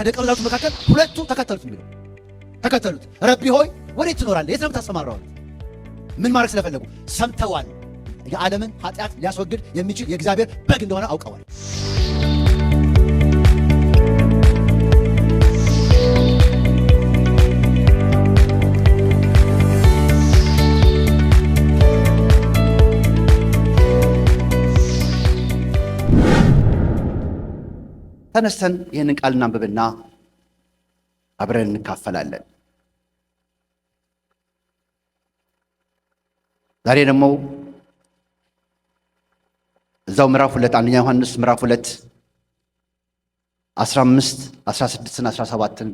ከደቀ መዛሙርቱ መካከል ሁለቱ ተከተሉት የሚለው ተከተሉት። ረቢ ሆይ ወዴት ትኖራለህ? የት ነው የምታሰማራው? ምን ማድረግ ስለፈለጉ ሰምተዋል። የዓለምን ኃጢአት ሊያስወግድ የሚችል የእግዚአብሔር በግ እንደሆነ አውቀዋል። ተነስተን ይህንን ቃል እናንብብና አብረን እንካፈላለን። ዛሬ ደግሞ እዛው ምዕራፍ 2፣ አንደኛ ዮሐንስ ምዕራፍ 2፣ 15፣ 16 እና 17ን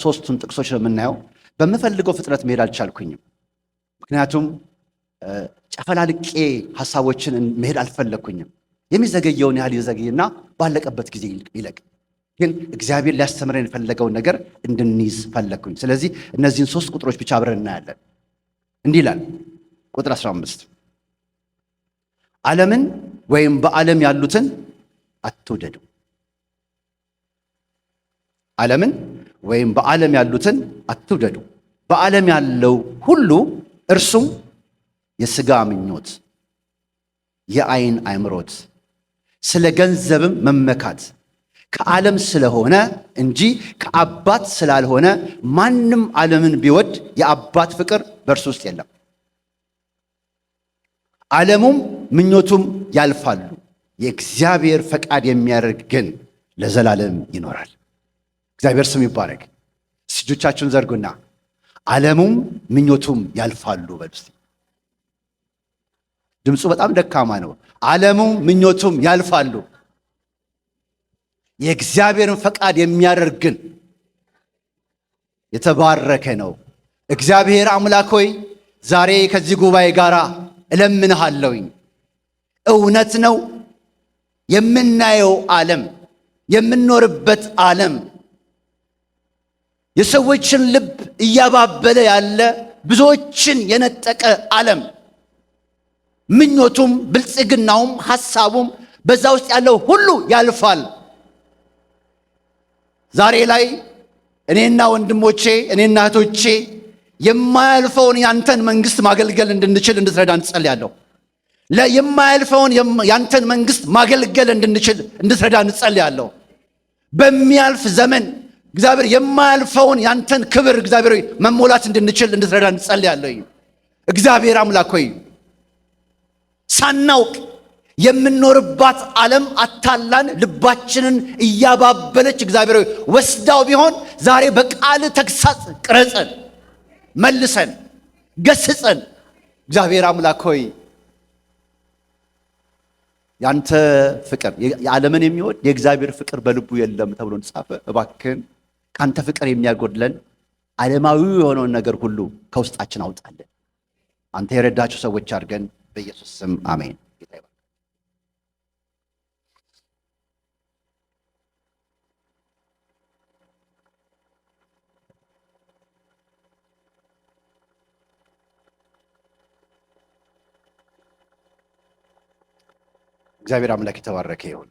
ሶስቱን ጥቅሶች ነው የምናየው። በምፈልገው ፍጥነት መሄድ አልቻልኩኝም። ምክንያቱም ጨፈላልቄ ሐሳቦችን መሄድ አልፈለግኩኝም። የሚዘገየውን ያህል ይዘገይና ባለቀበት ጊዜ ይለቅ። ግን እግዚአብሔር ሊያስተምረን የፈለገውን ነገር እንድንይዝ ፈለግኩኝ። ስለዚህ እነዚህን ሶስት ቁጥሮች ብቻ አብረን እናያለን። እንዲህ ይላል ቁጥር 15፣ ዓለምን ወይም በዓለም ያሉትን አትውደዱ። ዓለምን ወይም በዓለም ያሉትን አትውደዱ። በዓለም ያለው ሁሉ እርሱም የሥጋ ምኞት፣ የዓይን አምሮት፣ ስለ ገንዘብም መመካት ከዓለም ስለሆነ እንጂ ከአባት ስላልሆነ ማንም ዓለምን ቢወድ የአባት ፍቅር በእርሱ ውስጥ የለም። ዓለሙም ምኞቱም ያልፋሉ፣ የእግዚአብሔር ፈቃድ የሚያደርግ ግን ለዘላለም ይኖራል። እግዚአብሔር ስም ይባረክ። እጆቻችሁን ዘርጉና ዓለሙም ምኞቱም ያልፋሉ በሉ እስቲ። ድምፁ በጣም ደካማ ነው። ዓለሙም ምኞቱም ያልፋሉ፣ የእግዚአብሔርን ፈቃድ የሚያደርግ ግን የተባረከ ነው። እግዚአብሔር አምላክ ሆይ ዛሬ ከዚህ ጉባኤ ጋር እለምንሃለሁኝ። እውነት ነው፣ የምናየው ዓለም፣ የምንኖርበት ዓለም የሰዎችን ልብ እያባበለ ያለ፣ ብዙዎችን የነጠቀ ዓለም፣ ምኞቱም ብልጽግናውም ሐሳቡም በዛ ውስጥ ያለው ሁሉ ያልፋል። ዛሬ ላይ እኔና ወንድሞቼ፣ እኔና እህቶቼ የማያልፈውን ያንተን መንግስት ማገልገል እንድንችል እንድትረዳን እንጸልያለሁ። የማያልፈውን ያንተን መንግስት ማገልገል እንድንችል እንድትረዳን እንጸልያለሁ። በሚያልፍ ዘመን እግዚአብሔር የማያልፈውን ያንተን ክብር እግዚአብሔር ሆይ መሞላት እንድንችል እንድትረዳን እንጸልያለሁ። እግዚአብሔር አምላክ ሆይ ሳናውቅ የምንኖርባት ዓለም አታላን ልባችንን እያባበለች እግዚአብሔር ሆይ ወስዳው ቢሆን ዛሬ በቃል ተግሳጽ ቅረጸን፣ መልሰን፣ ገስጸን። እግዚአብሔር አምላክ ሆይ ያንተ ፍቅር፣ የዓለምን የሚወድ የእግዚአብሔር ፍቅር በልቡ የለም ተብሎ እንደተጻፈ፣ እባክህን ካንተ ፍቅር የሚያጎድለን ዓለማዊ የሆነውን ነገር ሁሉ ከውስጣችን አውጣልን። አንተ የረዳቸው ሰዎች አድርገን፣ በኢየሱስ ስም አሜን። ጌታ ይባርክ። እግዚአብሔር አምላክ የተባረከ ይሁን።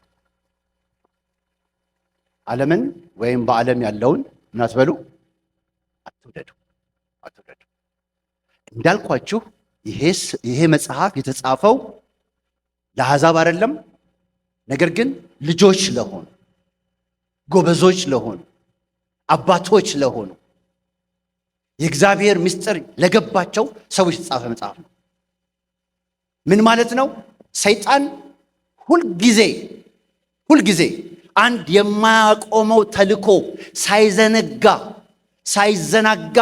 ዓለምን ወይም በዓለም ያለውን ምን አትበሉ? አትውደዱ፣ አትውደዱ። እንዳልኳችሁ ይሄ መጽሐፍ የተጻፈው ለአሕዛብ አይደለም፣ ነገር ግን ልጆች ለሆኑ፣ ጎበዞች ለሆኑ፣ አባቶች ለሆኑ፣ የእግዚአብሔር ምስጢር ለገባቸው ሰዎች የተጻፈ መጽሐፍ ነው። ምን ማለት ነው? ሰይጣን ሁልጊዜ ሁልጊዜ አንድ የማያቆመው ተልኮ ሳይዘነጋ ሳይዘናጋ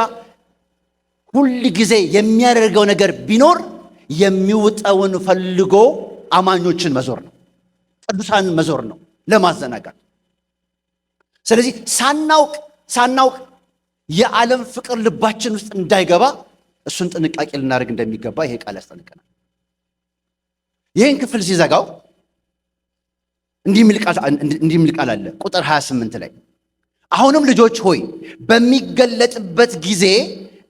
ሁል ጊዜ የሚያደርገው ነገር ቢኖር የሚውጠውን ፈልጎ አማኞችን መዞር ነው። ቅዱሳንን መዞር ነው ለማዘናጋት። ስለዚህ ሳናውቅ ሳናውቅ የዓለም ፍቅር ልባችን ውስጥ እንዳይገባ እሱን ጥንቃቄ ልናደርግ እንደሚገባ ይሄ ቃል ያስጠነቅቀናል። ይህን ክፍል ሲዘጋው እንዲህ የሚል ቃል አለ ቁጥር 28 ላይ፣ አሁንም ልጆች ሆይ በሚገለጥበት ጊዜ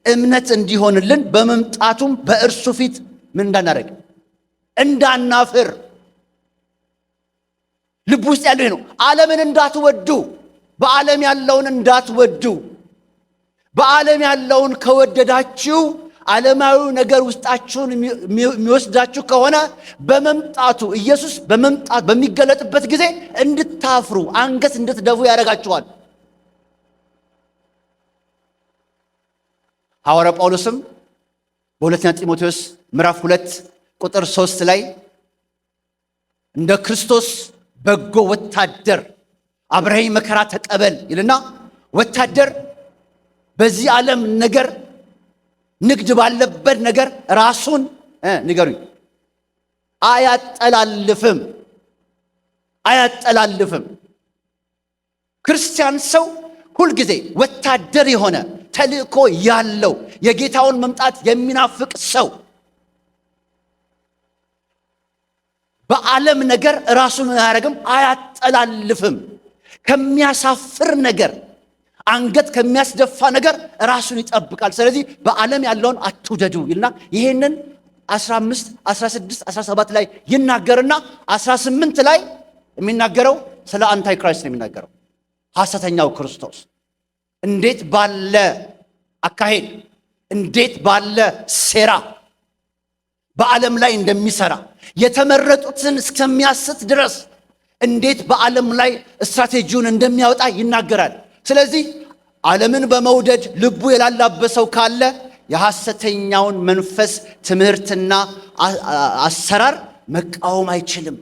እምነት እንዲሆንልን በመምጣቱም በእርሱ ፊት ምን እንዳናደርግ? እንዳናፍር። ልብ ውስጥ ያለው ይሄ ነው። ዓለምን እንዳትወዱ። በዓለም ያለውን እንዳትወዱ። በዓለም ያለውን ከወደዳችሁ፣ ዓለማዊ ነገር ውስጣችሁን የሚወስዳችሁ ከሆነ፣ በመምጣቱ፣ ኢየሱስ በመምጣት በሚገለጥበት ጊዜ እንድታፍሩ፣ አንገት እንድትደፉ ያደርጋችኋል። ሐዋርያ ጳውሎስም በሁለተኛ ጢሞቴዎስ ምዕራፍ 2 ቁጥር 3 ላይ እንደ ክርስቶስ በጎ ወታደር አብረኸኝ መከራ ተቀበል ይልና፣ ወታደር በዚህ ዓለም ነገር፣ ንግድ ባለበት ነገር ራሱን ንገሩኝ አያጠላልፍም፣ አያጠላልፍም። ክርስቲያን ሰው ሁልጊዜ ወታደር የሆነ፣ ተልእኮ ያለው፣ የጌታውን መምጣት የሚናፍቅ ሰው በዓለም ነገር ራሱን አያደርግም፣ አያጠላልፍም። ከሚያሳፍር ነገር፣ አንገት ከሚያስደፋ ነገር ራሱን ይጠብቃል። ስለዚህ በዓለም ያለውን አትውደዱ ይልና ይሄንን 15፣ 16፣ 17 ላይ ይናገርና 18 ላይ የሚናገረው ስለ antichrist ነው የሚናገረው። ሐሰተኛው ክርስቶስ እንዴት ባለ አካሄድ፣ እንዴት ባለ ሴራ በዓለም ላይ እንደሚሰራ፣ የተመረጡትን እስከሚያስት ድረስ እንዴት በዓለም ላይ ስትራቴጂውን እንደሚያወጣ ይናገራል። ስለዚህ ዓለምን በመውደድ ልቡ የላላበት ሰው ካለ የሐሰተኛውን መንፈስ ትምህርትና አሰራር መቃወም አይችልም።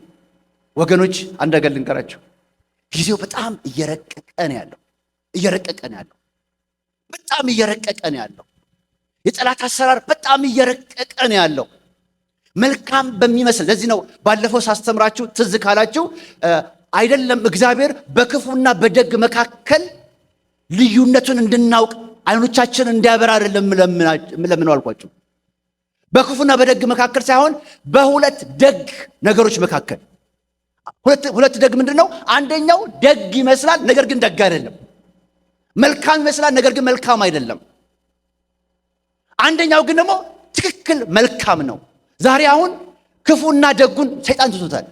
ወገኖች፣ አንድ ነገር ልንገራችሁ። ጊዜው በጣም እየረቀቀ ነው ያለው። እየረቀቀ ነው ያለው። በጣም እየረቀቀ ነው ያለው። የጠላት አሰራር በጣም እየረቀቀ ነው ያለው። መልካም በሚመስል፣ ለዚህ ነው ባለፈው ሳስተምራችሁ ትዝ ካላችሁ፣ አይደለም እግዚአብሔር በክፉና በደግ መካከል ልዩነቱን እንድናውቅ አይኖቻችን እንዲያበራ አይደለም ምለምነው አልኳችሁ። በክፉና በደግ መካከል ሳይሆን በሁለት ደግ ነገሮች መካከል። ሁለት ደግ ምንድን ነው? አንደኛው ደግ ይመስላል፣ ነገር ግን ደግ አይደለም። መልካም ይመስላል፣ ነገር ግን መልካም አይደለም። አንደኛው ግን ደግሞ ትክክል መልካም ነው። ዛሬ አሁን ክፉና ደጉን ሰይጣን ትቶታል።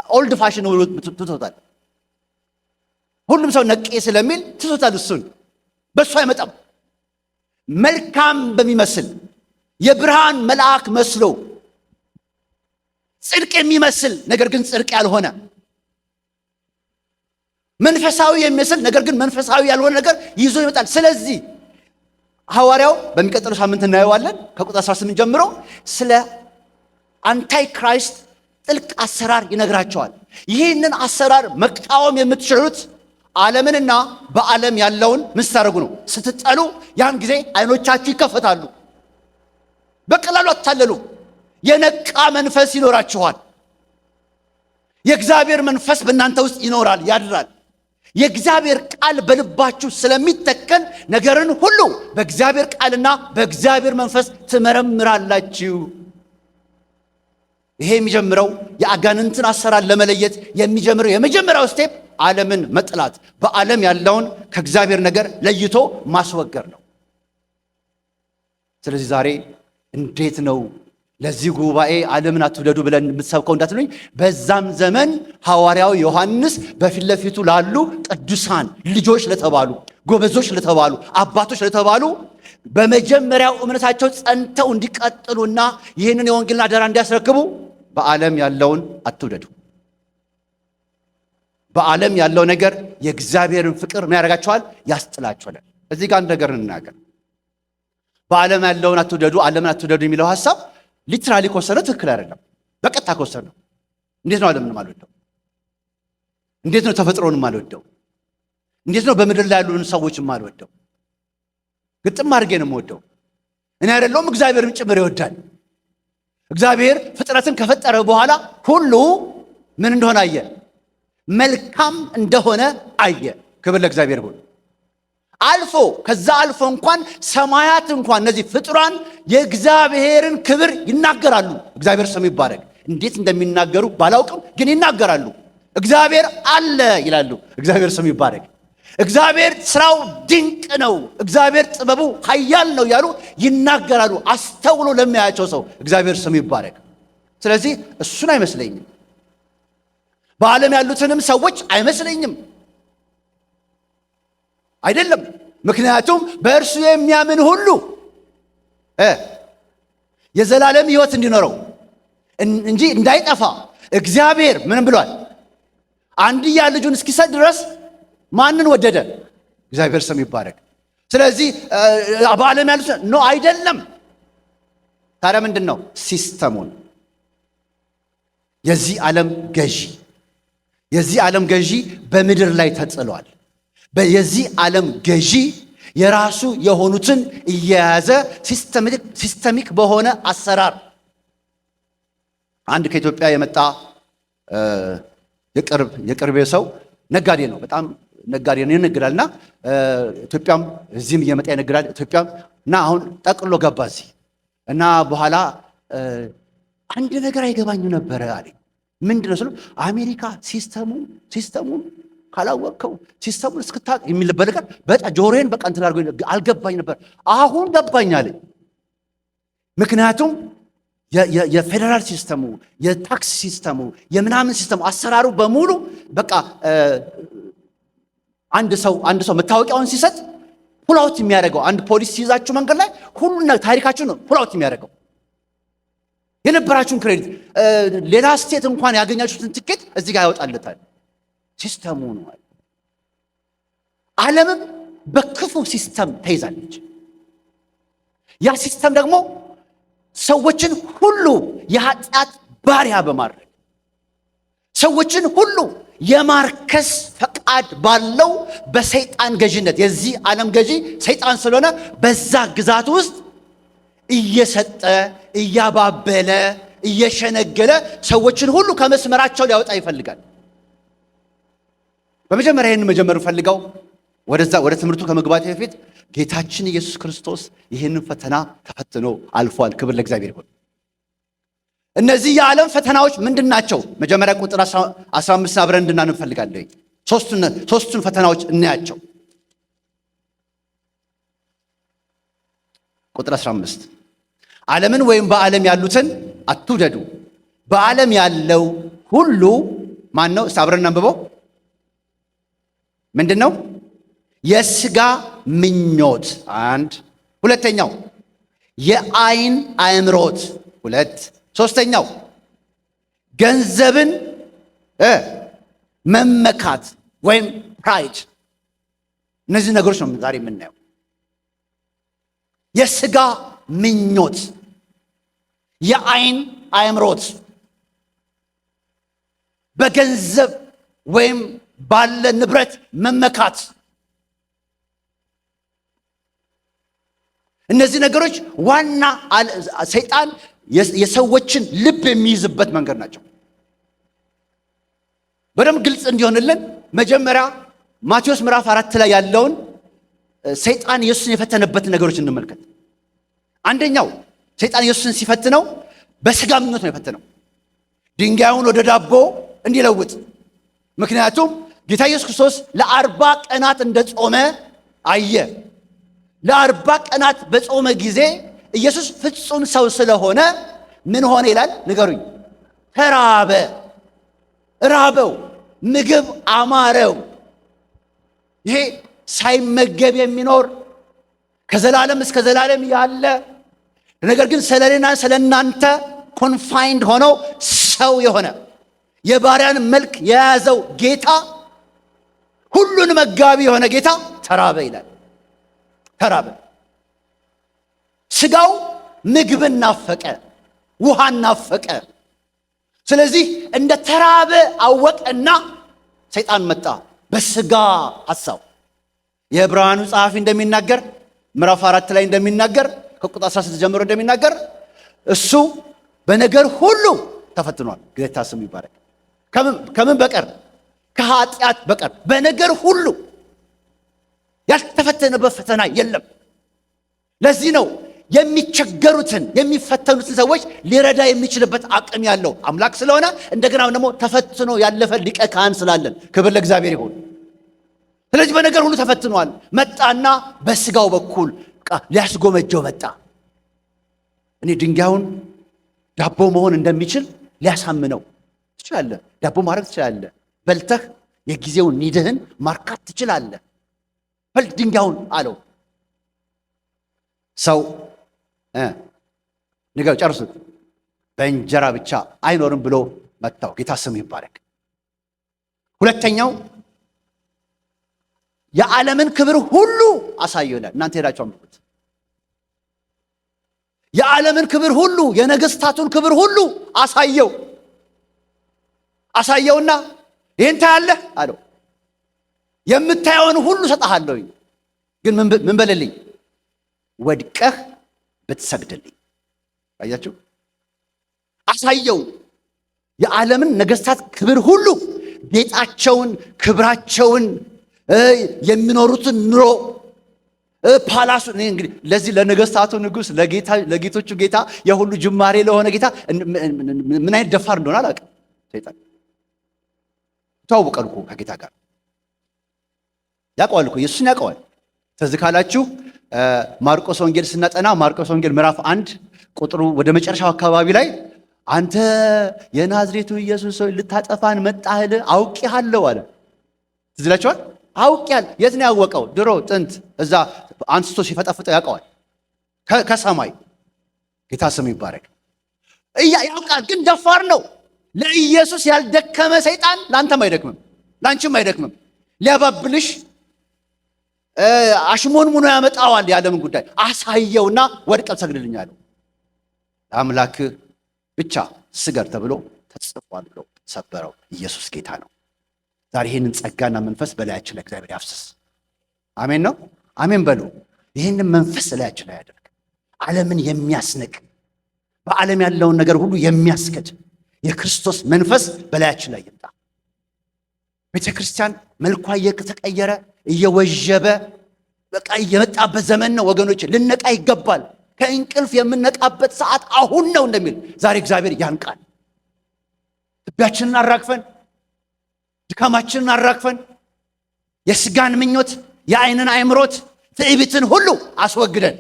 Old fashion ትቶታል። ሁሉም ሰው ነቄ ስለሚል ትቶታል። እሱን በእሱ አይመጣም። መልካም በሚመስል፣ የብርሃን መልአክ መስሎ፣ ጽድቅ የሚመስል ነገር ግን ጽድቅ ያልሆነ፣ መንፈሳዊ የሚመስል ነገር ግን መንፈሳዊ ያልሆነ ነገር ይዞ ይመጣል። ስለዚህ ሐዋርያው በሚቀጥለው ሳምንት እናየዋለን። ከቁጥር 18 ጀምሮ ስለ antichrist ጥልቅ አሰራር ይነግራቸዋል። ይህንን አሰራር መቃወም የምትችሉት ዓለምንና በዓለም ያለውን ምን ስታደርጉ ነው? ስትጠሉ። ያን ጊዜ አይኖቻችሁ ይከፈታሉ። በቀላሉ አትታለሉ። የነቃ መንፈስ ይኖራችኋል። የእግዚአብሔር መንፈስ በእናንተ ውስጥ ይኖራል፣ ያድራል። የእግዚአብሔር ቃል በልባችሁ ስለሚተከል ነገርን ሁሉ በእግዚአብሔር ቃልና በእግዚአብሔር መንፈስ ትመረምራላችሁ። ይሄ የሚጀምረው፣ የአጋንንትን አሰራር ለመለየት የሚጀምረው የመጀመሪያው step ዓለምን መጥላት፣ በዓለም ያለውን ከእግዚአብሔር ነገር ለይቶ ማስወገድ ነው። ስለዚህ ዛሬ እንዴት ነው ለዚህ ጉባኤ ዓለምን አትውደዱ ብለን የምትሰብከው እንዳትሉኝ፣ በዛም ዘመን ሐዋርያው ዮሐንስ በፊት ለፊቱ ላሉ ቅዱሳን፣ ልጆች ለተባሉ፣ ጎበዞች ለተባሉ፣ አባቶች ለተባሉ፣ በመጀመሪያው እምነታቸው ጸንተው እንዲቀጥሉና ይህንን የወንጌልን አደራ እንዲያስረክቡ በዓለም ያለውን አትውደዱ። በዓለም ያለው ነገር የእግዚአብሔርን ፍቅር ምን ያደርጋችኋል? ያስጥላችኋል። እዚህ ጋር አንድ ነገር እንናገር። በዓለም ያለውን አትውደዱ፣ ዓለምን አትውደዱ የሚለው ሀሳብ literally ከወሰድነው ትክክል አይደለም። በቀጥታ ከወሰድነው፣ እንዴት ነው ዓለምን ማልወደው? እንዴት ነው ተፈጥሮን ማልወደው? እንዴት ነው በምድር ላይ ያሉን ሰዎች ማልወደው? ግጥም አድርጌ ነው የምወደው። እኔ አይደለሁም፣ እግዚአብሔርም ጭምር ይወዳል። እግዚአብሔር ፍጥረትን ከፈጠረ በኋላ ሁሉ ምን እንደሆነ አየ፣ መልካም እንደሆነ አየ። ክብር ለእግዚአብሔር ይሁን። አልፎ ከዛ አልፎ እንኳን ሰማያት እንኳን፣ እነዚህ ፍጡራን የእግዚአብሔርን ክብር ይናገራሉ። እግዚአብሔር ስሙ ይባረክ። እንዴት እንደሚናገሩ ባላውቅም ግን ይናገራሉ። እግዚአብሔር አለ ይላሉ። እግዚአብሔር ስሙ ይባረክ። እግዚአብሔር ስራው ድንቅ ነው፣ እግዚአብሔር ጥበቡ ኃያል ነው እያሉ ይናገራሉ። አስተውሎ ለሚያያቸው ሰው እግዚአብሔር ስሙ ይባረክ። ስለዚህ እሱን አይመስለኝም። በዓለም ያሉትንም ሰዎች አይመስለኝም። አይደለም። ምክንያቱም በእርሱ የሚያምን ሁሉ የዘላለም ሕይወት እንዲኖረው እንጂ እንዳይጠፋ እግዚአብሔር ምንም ብሏል? አንድያ ልጁን እስኪሰጥ ድረስ ማንን ወደደ? እግዚአብሔር ስም ይባረክ። ስለዚህ በዓለም ያሉት no አይደለም። ታዲያ ምንድን ነው system ኡን? የዚህ ዓለም ገዢ፣ የዚህ ዓለም ገዢ በምድር ላይ ተጥሏል። የዚህ ዓለም ገዢ የራሱ የሆኑትን እየያዘ systemic በሆነ አሰራር፣ አንድ ከኢትዮጵያ የመጣ የቅርቤ ሰው ነጋዴ ነው። በጣም ነጋዴ ነው፣ ይነግዳል እና ኢትዮጵያም እዚህም እየመጣ ይነግዳል። ኢትዮጵያም እና አሁን ጠቅሎ ገባ እዚህ። እና በኋላ አንድ ነገር አይገባኝም ነበረ አለኝ። ምንድን ነው ስለው አሜሪካ system ኡን ካላወቅከው፣ system ኡን እስክታውቅ የሚልበት ነገር በጣም ጆሮዬን በቃ እንትን አድርጎ አልገባኝ ነበር። አሁን ገባኝ አለኝ። ምክንያቱም የፌዴራል system ኡ፣ የ tax system ኡ፣ የምናምን system ኡ፣ አሰራሩ በሙሉ በቃ አንድ ሰው መታወቂያውን ሲሰጥ pull out የሚያደርገው፣ አንድ ፖሊስ ሲይዛችሁ መንገድ ላይ ሁሉ ታሪካችሁ ነው pull out የሚያደርገው። የነበራችሁን credit፣ ሌላ state እንኳን ያገኛችሁትን ትኬት እዚህ ጋር ያወጣለታል። System ኡ ነው። ዓለምም በክፉ system ተይዛለች። ያ system ደግሞ ሰዎችን ሁሉ የኃጢአት ባሪያ በማድረግ፣ ሰዎችን ሁሉ የማርከስ ፈቃድ ባለው በሰይጣን ገዢነት፣ የዚህ ዓለም ገዢ ሰይጣን ስለሆነ በዛ ግዛት ውስጥ እየሰጠ፣ እያባበለ፣ እየሸነገለ ሰዎችን ሁሉ ከመስመራቸው ሊያወጣ ይፈልጋል። በመጀመሪያ ይህን መጀመር ፈልገው ወደዛ ወደ ትምህርቱ ከመግባቴ በፊት ጌታችን ኢየሱስ ክርስቶስ ይህንን ፈተና ተፈትኖ አልፏል። ክብር ለእግዚአብሔር ይሁን። እነዚህ የዓለም ፈተናዎች ምንድን ናቸው? መጀመሪያ ቁጥር 15 አብረን እንድናነብ እፈልጋለሁ። ሶስቱን ፈተናዎች እናያቸው። ቁጥር 15 ዓለምን ወይም በዓለም ያሉትን አትውደዱ። በዓለም ያለው ሁሉ ማን ነው? እስቲ አብረን እናንብበው። ምንድን ነው? የስጋ ምኞት አንድ፣ ሁለተኛው የአይን አእምሮት ሁለት፣ ሶስተኛው ገንዘብን መመካት ወይም pride። እነዚህ ነገሮች ነው ዛሬ የምናየው። የስጋ ምኞት፣ የአይን አእምሮት፣ በገንዘብ ወይም ባለ ንብረት መመካት። እነዚህ ነገሮች ዋና ሰይጣን የሰዎችን ልብ የሚይዝበት መንገድ ናቸው። በደንብ ግልጽ እንዲሆንልን መጀመሪያ ማቴዎስ ምዕራፍ 4 ላይ ያለውን ሰይጣን ኢየሱስን የፈተነበትን ነገሮች እንመልከት። አንደኛው ሰይጣን ኢየሱስን ሲፈትነው በስጋ ምኞት ነው የፈተነው። ድንጋዩን ወደ ዳቦ እንዲለውጥ። ምክንያቱም ጌታ ኢየሱስ ክርስቶስ ለ40 ቀናት እንደጾመ አየ። ለ40 ቀናት በጾመ ጊዜ ኢየሱስ ፍጹም ሰው ስለሆነ ምን ሆነ ይላል? ንገሩኝ። ተራበ። ራበው፣ ምግብ አማረው። ይሄ ሳይመገብ የሚኖር፣ ከዘላለም እስከ ዘላለም ያለ፣ ነገር ግን ስለኔና ስለእናንተ confined ሆኖ ሰው የሆነ፣ የባሪያን መልክ የያዘው ጌታ፣ ሁሉን መጋቢ የሆነ ጌታ ተራበ ይላል። ተራበ። ስጋው ምግብን ናፈቀ፣ ውሃን ናፈቀ። ስለዚህ እንደ ተራበ አወቀና ሰይጣን መጣ በስጋ ሐሳብ። የዕብራውያኑ ጸሐፊ እንደሚናገር፣ ምዕራፍ 4 ላይ እንደሚናገር፣ ከቁጥር 16 ጀምሮ እንደሚናገር እሱ በነገር ሁሉ ተፈትኗል። ጌታ ስሙ ይባረክ። ከምን በቀር? ከኃጢአት በቀር በነገር ሁሉ ያልተፈተነበት ፈተና የለም። ለዚህ ነው የሚቸገሩትን፣ የሚፈተኑትን ሰዎች ሊረዳ የሚችልበት አቅም ያለው አምላክ ስለሆነ፣ እንደገና ደግሞ ተፈትኖ ያለፈ ሊቀ ካህን ስላለን ክብር ለእግዚአብሔር ይሁን። ስለዚህ በነገር ሁሉ ተፈትኗል። መጣና በስጋው በኩል ሊያስጎመጀው መጣ። እኔ ድንጋዩን ዳቦ መሆን እንደሚችል ሊያሳምነው፣ ትችላለህ፣ ዳቦ ማድረግ ትችላለህ፣ በልተህ የጊዜውን need ህን ማርካት ትችላለህ። በል ድንጋዩን አለው። ሰው ንገሩ፣ ጨርሱት። በእንጀራ ብቻ አይኖርም ብሎ መታው። ጌታ ስም ይባረክ። ሁለተኛው የዓለምን ክብር ሁሉ አሳየው ይላል። እናንተ ሄዳችሁ አንብቡት። የዓለምን ክብር ሁሉ፣ የነገስታቱን ክብር ሁሉ አሳየው። አሳየውና ይህን ታያለህ አለው። የምታየውን ሁሉ እሰጥሃለሁ፣ ግን ምን በልልኝ? ወድቀህ ብትሰግድልኝ። አያችሁ፣ አሳየው። የዓለምን ነገስታት ክብር ሁሉ፣ ጌጣቸውን፣ ክብራቸውን፣ የሚኖሩትን ኑሮ፣ palace ኡ። እንግዲህ ለዚህ ለነገስታቱ ንጉስ፣ ለጌቶቹ ጌታ፣ የሁሉ ጅማሬ ለሆነ ጌታ ምን አይነት ደፋር እንደሆነ አላውቅም። ሰይጣን ይተዋወቃል እኮ ከጌታ ጋር፣ ያውቀዋል እኮ፣ ኢየሱስን ያውቀዋል። ትዝ ካላችሁ ማርቆስ ወንጌል ስናጠና ማርቆስ ወንጌል ምዕራፍ 1 ቁጥሩ ወደ መጨረሻው አካባቢ ላይ "አንተ የናዝሬቱ ኢየሱስ ሆይ፣ ልታጠፋን መጣህል? አውቄሃለሁ" አለ። ትዝ ይላችኋል? አውቄሃለሁ። የት ነው ያወቀው? ድሮ ጥንት እዛ አንስቶ ሲፈጠፍጠው ያውቀዋል ከሰማይ። ጌታ ስም ይባረክ። ያውቃል፣ ግን ደፋር ነው። ለኢየሱስ ያልደከመ ሰይጣን ለአንተም አይደክምም፣ ለአንቺም አይደክምም። ሊያባብልሽ አሽሞንሙኖ ያመጣዋል የዓለምን ጉዳይ። አሳየውና ወድቀህ ሰግድልኝ አለው። "አምላክህ ብቻ ስገድ ተብሎ ተጽፏል" ብሎ ሰበረው። ኢየሱስ ጌታ ነው። ዛሬ ይህንን ጸጋና መንፈስ በላያችን ላይ እግዚአብሔር ያፍስስ። አሜን ነው። አሜን በሉ። ይህንን መንፈስ በላያችን ላይ ያደርግ። ዓለምን የሚያስንቅ፣ በዓለም ያለውን ነገር ሁሉ የሚያስክድ የክርስቶስ መንፈስ በላያችን ላይ ይምጣ። ቤተ ክርስቲያን መልኳ እየተቀየረ፣ እየወዠበ በቃ እየመጣበት ዘመን ነው ወገኖች፣ ልንነቃ ይገባል። ከእንቅልፍ የምንነቃበት ሰዓት አሁን ነው እንደሚል ዛሬ እግዚአብሔር ያንቃል። ትቢያችንን አራግፈን፣ ድካማችንን አራግፈን፣ የስጋን ምኞት፣ የአይንን አእምሮት፣ ትዕቢትን ሁሉ አስወግደን፣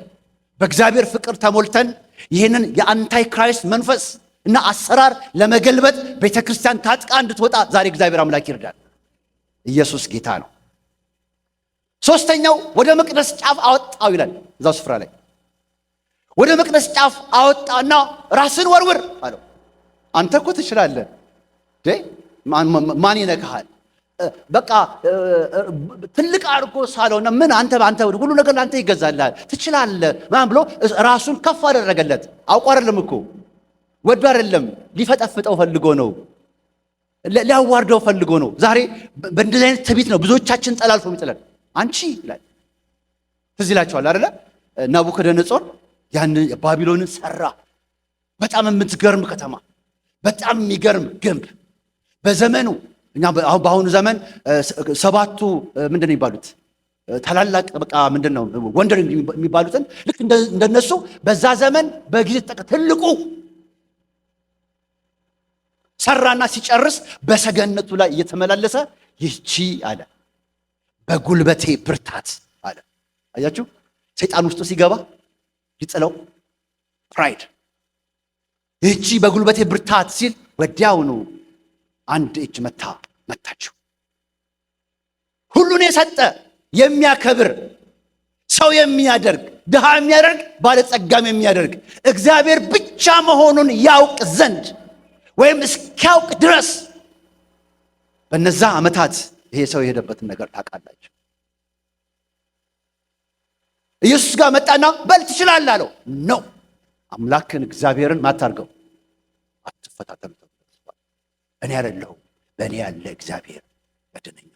በእግዚአብሔር ፍቅር ተሞልተን ይህንን የ antichrist መንፈስ እና አሰራር ለመገልበጥ ቤተ ክርስቲያን ታጥቃ እንድትወጣ ዛሬ እግዚአብሔር አምላክ ይርዳን። ኢየሱስ ጌታ ነው። ሶስተኛው ወደ መቅደስ ጫፍ አወጣው ይላል እዛው ስፍራ ላይ። ወደ መቅደስ ጫፍ አወጣና "ራስህን ወርውር" አለው። አንተ እኮ ትችላለህ፣ ማን ይነካሃል? በቃ ትልቅ አድርጎ ሳለውና ምን አንተ ሁሉ ነገር ለአንተ ይገዛልሃል፣ ትችላለህ ምናምን ብሎ ራሱን ከፍ አደረገለት። አውቆ አይደለም እኮ፣ ወዶ አይደለም፣ ሊፈጠፍጠው ፈልጎ ነው፣ ሊያዋርደው ፈልጎ ነው። ዛሬ በእንደዚህ አይነት ትዕቢት ነው ብዙዎቻችን ጠላልፎ የሚጥለን። አንቺ ይላል። ትዝ ይላችኋል አይደለ? ናቡከደነጾር ያን ባቢሎንን ሰራ። በጣም የምትገርም ከተማ፣ በጣም የሚገርም ግንብ። በዘመኑ እኛ በአሁኑ ዘመን ሰባቱ ምንድን ነው የሚባሉት ታላላቅ በቃ ምንድን ነው wonder የሚባሉትን ልክ እንደነሱ በዛ ዘመን በጊዜ ትልቁ ሰራና ሲጨርስ በሰገነቱ ላይ እየተመላለሰ "ይቺ" አለ፣ "በጉልበቴ ብርታት" አለ። አያችሁ፣ ሰይጣን ውስጡ ሲገባ ሊጥለው pride። "ይቺ በጉልበቴ ብርታት" ሲል ወዲያውኑ አንድ እጅ መታ መታችው። ሁሉን የሰጠ፣ የሚያከብር፣ ሰው የሚያደርግ፣ ድሃ የሚያደርግ፣ ባለጸጋም የሚያደርግ እግዚአብሔር ብቻ መሆኑን ያውቅ ዘንድ ወይም እስኪያውቅ ድረስ በነዛ ዓመታት ይሄ ሰው የሄደበትን ነገር ታውቃላችሁ። ኢየሱስ ጋር መጣና "በል ትችላለህ" አለው። "No፣ አምላክህን እግዚአብሔርን ማታርገው አትፈታተኑ። እኔ አይደለሁም፣ በእኔ ያለ እግዚአብሔር ያድነኛል።"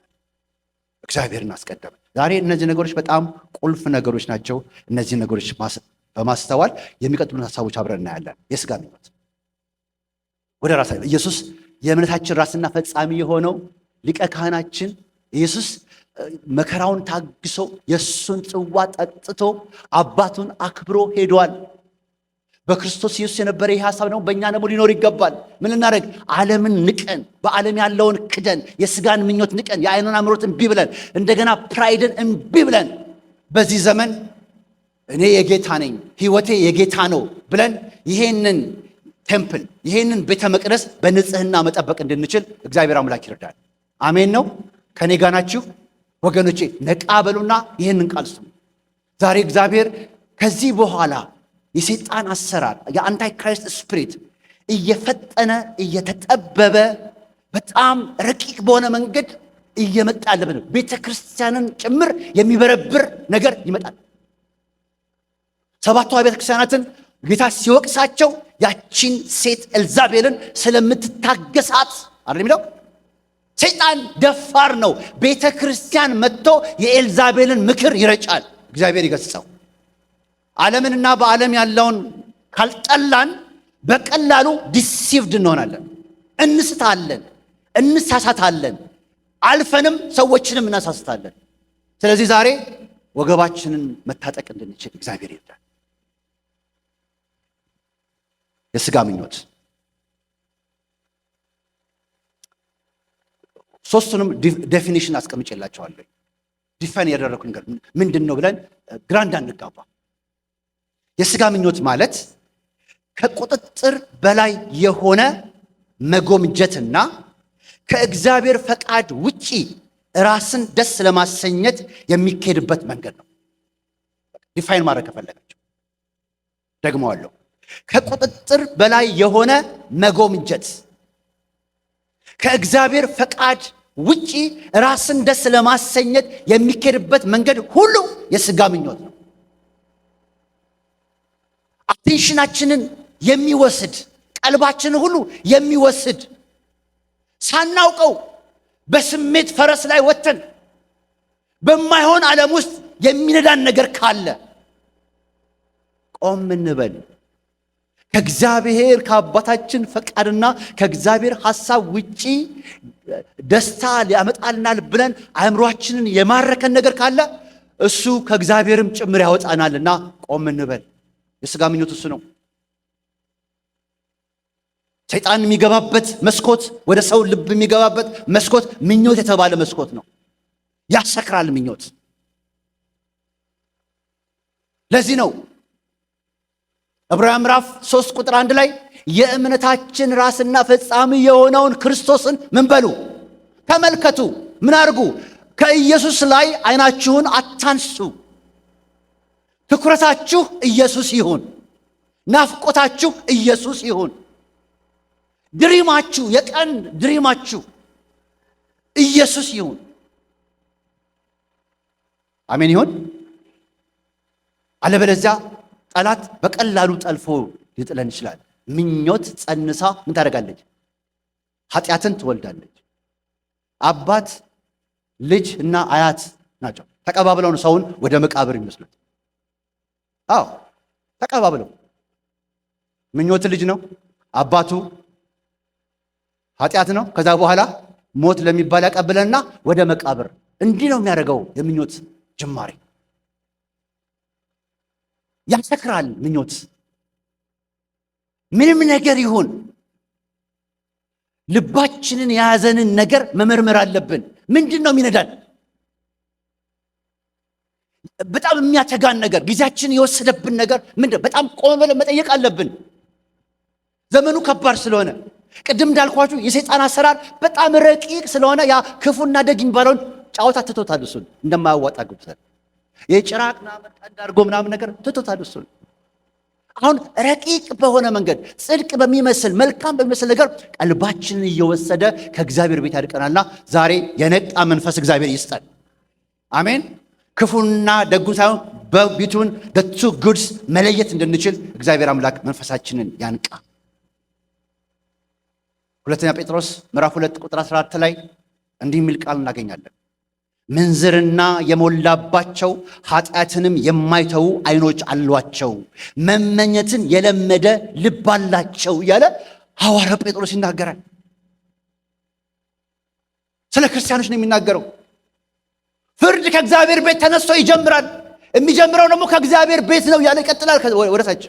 እግዚአብሔርን አስቀደመ። ዛሬ እነዚህ ነገሮች በጣም ቁልፍ ነገሮች ናቸው። እነዚህ ነገሮች በማስተዋል የሚቀጥሉን ሀሳቦች አብረን እናያለን። የስጋ ምኞት ወደ ራሳ ኢየሱስ የእምነታችን ራስና ፈጻሚ የሆነው ሊቀ ካህናችን ኢየሱስ መከራውን ታግሶ፣ የእሱን ጽዋ ጠጥቶ፣ አባቱን አክብሮ ሄዷል። በክርስቶስ ኢየሱስ የነበረ ይህ ሀሳብ ደግሞ በእኛ ደግሞ ሊኖር ይገባል። ምን ልናደርግ? ዓለምን ንቀን፣ በዓለም ያለውን ክደን፣ የስጋን ምኞት ንቀን፣ የአይንን አምሮት እምቢ ብለን፣ እንደገና pride ን እምቢ ብለን፣ በዚህ ዘመን እኔ የጌታ ነኝ፣ ሕይወቴ የጌታ ነው ብለን ይሄንን temple፣ ይሄንን ቤተ መቅደስ በንጽህና መጠበቅ እንድንችል እግዚአብሔር አምላክ ይርዳን። አሜን ነው። ከኔ ጋር ናችሁ? ወገኖቼ ነቃ በሉና ይህንን ቃል ስሙ። ዛሬ እግዚአብሔር ከዚህ በኋላ የሰይጣን አሰራር፣ የ antichrist spirit እየፈጠነ፣ እየተጠበበ፣ በጣም ረቂቅ በሆነ መንገድ እየመጣ ያለበት ነው። ቤተ ክርስቲያንን ጭምር የሚበረብር ነገር ይመጣል። ሰባቱ አብያተ ክርስቲያናትን ጌታ ሲወቅሳቸው ያቺን ሴት ኤልዛቤልን ስለምትታገሳት አይደል የሚለው? ሰይጣን ደፋር ነው። ቤተ ክርስቲያን መጥቶ የኤልዛቤልን ምክር ይረጫል። እግዚአብሔር ይገስጸው። ዓለምንና በዓለም ያለውን ካልጠላን በቀላሉ deceived እንሆናለን፣ እንስታለን፣ እንሳሳታለን፣ አልፈንም ሰዎችንም እናሳስታለን። ስለዚህ ዛሬ ወገባችንን መታጠቅ እንድንችል እግዚአብሔር ይርዳን። የስጋ ምኞት ሶስቱንም definition አስቀምጬላቸዋለሁ። Define ያደረኩ ነገር ምንድን ነው ብለን ግራ እንዳንጋባ። የስጋ ምኞት ማለት ከቁጥጥር በላይ የሆነ መጎምጀትና ከእግዚአብሔር ፈቃድ ውጪ ራስን ደስ ለማሰኘት የሚካሄድበት መንገድ ነው። Define ማድረግ ከፈለጋቸው ደግመዋለሁ። ከቁጥጥር በላይ የሆነ መጎምጀት፣ ከእግዚአብሔር ፈቃድ ውጪ ራስን ደስ ለማሰኘት የሚካሄድበት መንገድ ሁሉ የስጋ ምኞት ነው። Attention ኣችንን የሚወስድ፣ ቀልባችንን ሁሉ የሚወስድ፣ ሳናውቀው በስሜት ፈረስ ላይ ወጥተን በማይሆን ዓለም ውስጥ የሚነዳን ነገር ካለ ቆም እንበል። ከእግዚአብሔር ከአባታችን ፈቃድና ከእግዚአብሔር ሐሳብ ውጪ ደስታ ሊያመጣልናል ብለን አእምሯችንን የማረከን ነገር ካለ እሱ ከእግዚአብሔርም ጭምር ያወጣናልና ቆም እንበል። የስጋ ምኞት እሱ ነው። ሰይጣን የሚገባበት መስኮት፣ ወደ ሰው ልብ የሚገባበት መስኮት ምኞት የተባለ መስኮት ነው። ያሰክራል ምኞት። ለዚህ ነው ዕብራውያን ምዕራፍ 3 ቁጥር 1 ላይ የእምነታችን ራስና ፈጻሚ የሆነውን ክርስቶስን ምን በሉ? ተመልከቱ። ምን አድርጉ? ከኢየሱስ ላይ አይናችሁን አታንሱ። ትኩረታችሁ ኢየሱስ ይሁን። ናፍቆታችሁ ኢየሱስ ይሁን። Dream ኣችሁ፣ የቀን dream ኣችሁ ኢየሱስ ይሁን። አሜን ይሁን። አለበለዚያ ጠላት በቀላሉ ጠልፎ ሊጥለን ይችላል። ምኞት ጸንሳ ምን ታደርጋለች? ኃጢአትን ትወልዳለች። አባት፣ ልጅ እና አያት ናቸው። ተቀባብለው ነው ሰውን ወደ መቃብር የሚወስዱት። አዎ፣ ተቀባብለው። ምኞት ልጅ ነው፣ አባቱ ኃጢአት ነው። ከዛ በኋላ ሞት ለሚባል ያቀብለንና ወደ መቃብር። እንዲህ ነው የሚያደርገው የምኞት ጅማሬ። ያሰክራል ምኞት። ምንም ነገር ይሁን ልባችንን የያዘንን ነገር መመርመር አለብን። ምንድን ነው የሚነዳን? በጣም የሚያተጋን ነገር፣ ጊዜያችንን የወሰደብን ነገር ምንድን ነው? በጣም ቆም ብለን መጠየቅ አለብን። ዘመኑ ከባድ ስለሆነ፣ ቅድም እንዳልኳችሁ የሰይጣን አሰራር በጣም ረቂቅ ስለሆነ ያ ክፉና ደግ የሚባለውን ጨዋታ ትቶታል። እሱን እንደማያዋጣ ገብቶታል። የጭራቅ ምናምን ቀንድ አድርጎ ምናምን ነገር ትቶታል እሱን። አሁን ረቂቅ በሆነ መንገድ ጽድቅ በሚመስል፣ መልካም በሚመስል ነገር ቀልባችንን እየወሰደ ከእግዚአብሔር ቤት ያርቀናልና ዛሬ የነቃ መንፈስ እግዚአብሔር ይስጠን። አሜን። ክፉና ደጉን ሳይሆን በ between the two goods መለየት እንድንችል እግዚአብሔር አምላክ መንፈሳችንን ያንቃ። ሁለተኛ ጴጥሮስ ምዕራፍ 2 ቁጥር 14 ላይ እንዲህ የሚል ቃል እናገኛለን። ምንዝርና የሞላባቸው ኃጢአትንም የማይተዉ አይኖች አሏቸው፣ መመኘትን የለመደ ልብ አላቸው እያለ ሐዋርያው ጴጥሮስ ይናገራል። ስለ ክርስቲያኖች ነው የሚናገረው። ፍርድ ከእግዚአብሔር ቤት ተነስቶ ይጀምራል። የሚጀምረው ደግሞ ከእግዚአብሔር ቤት ነው እያለ ይቀጥላል ወደ ታች።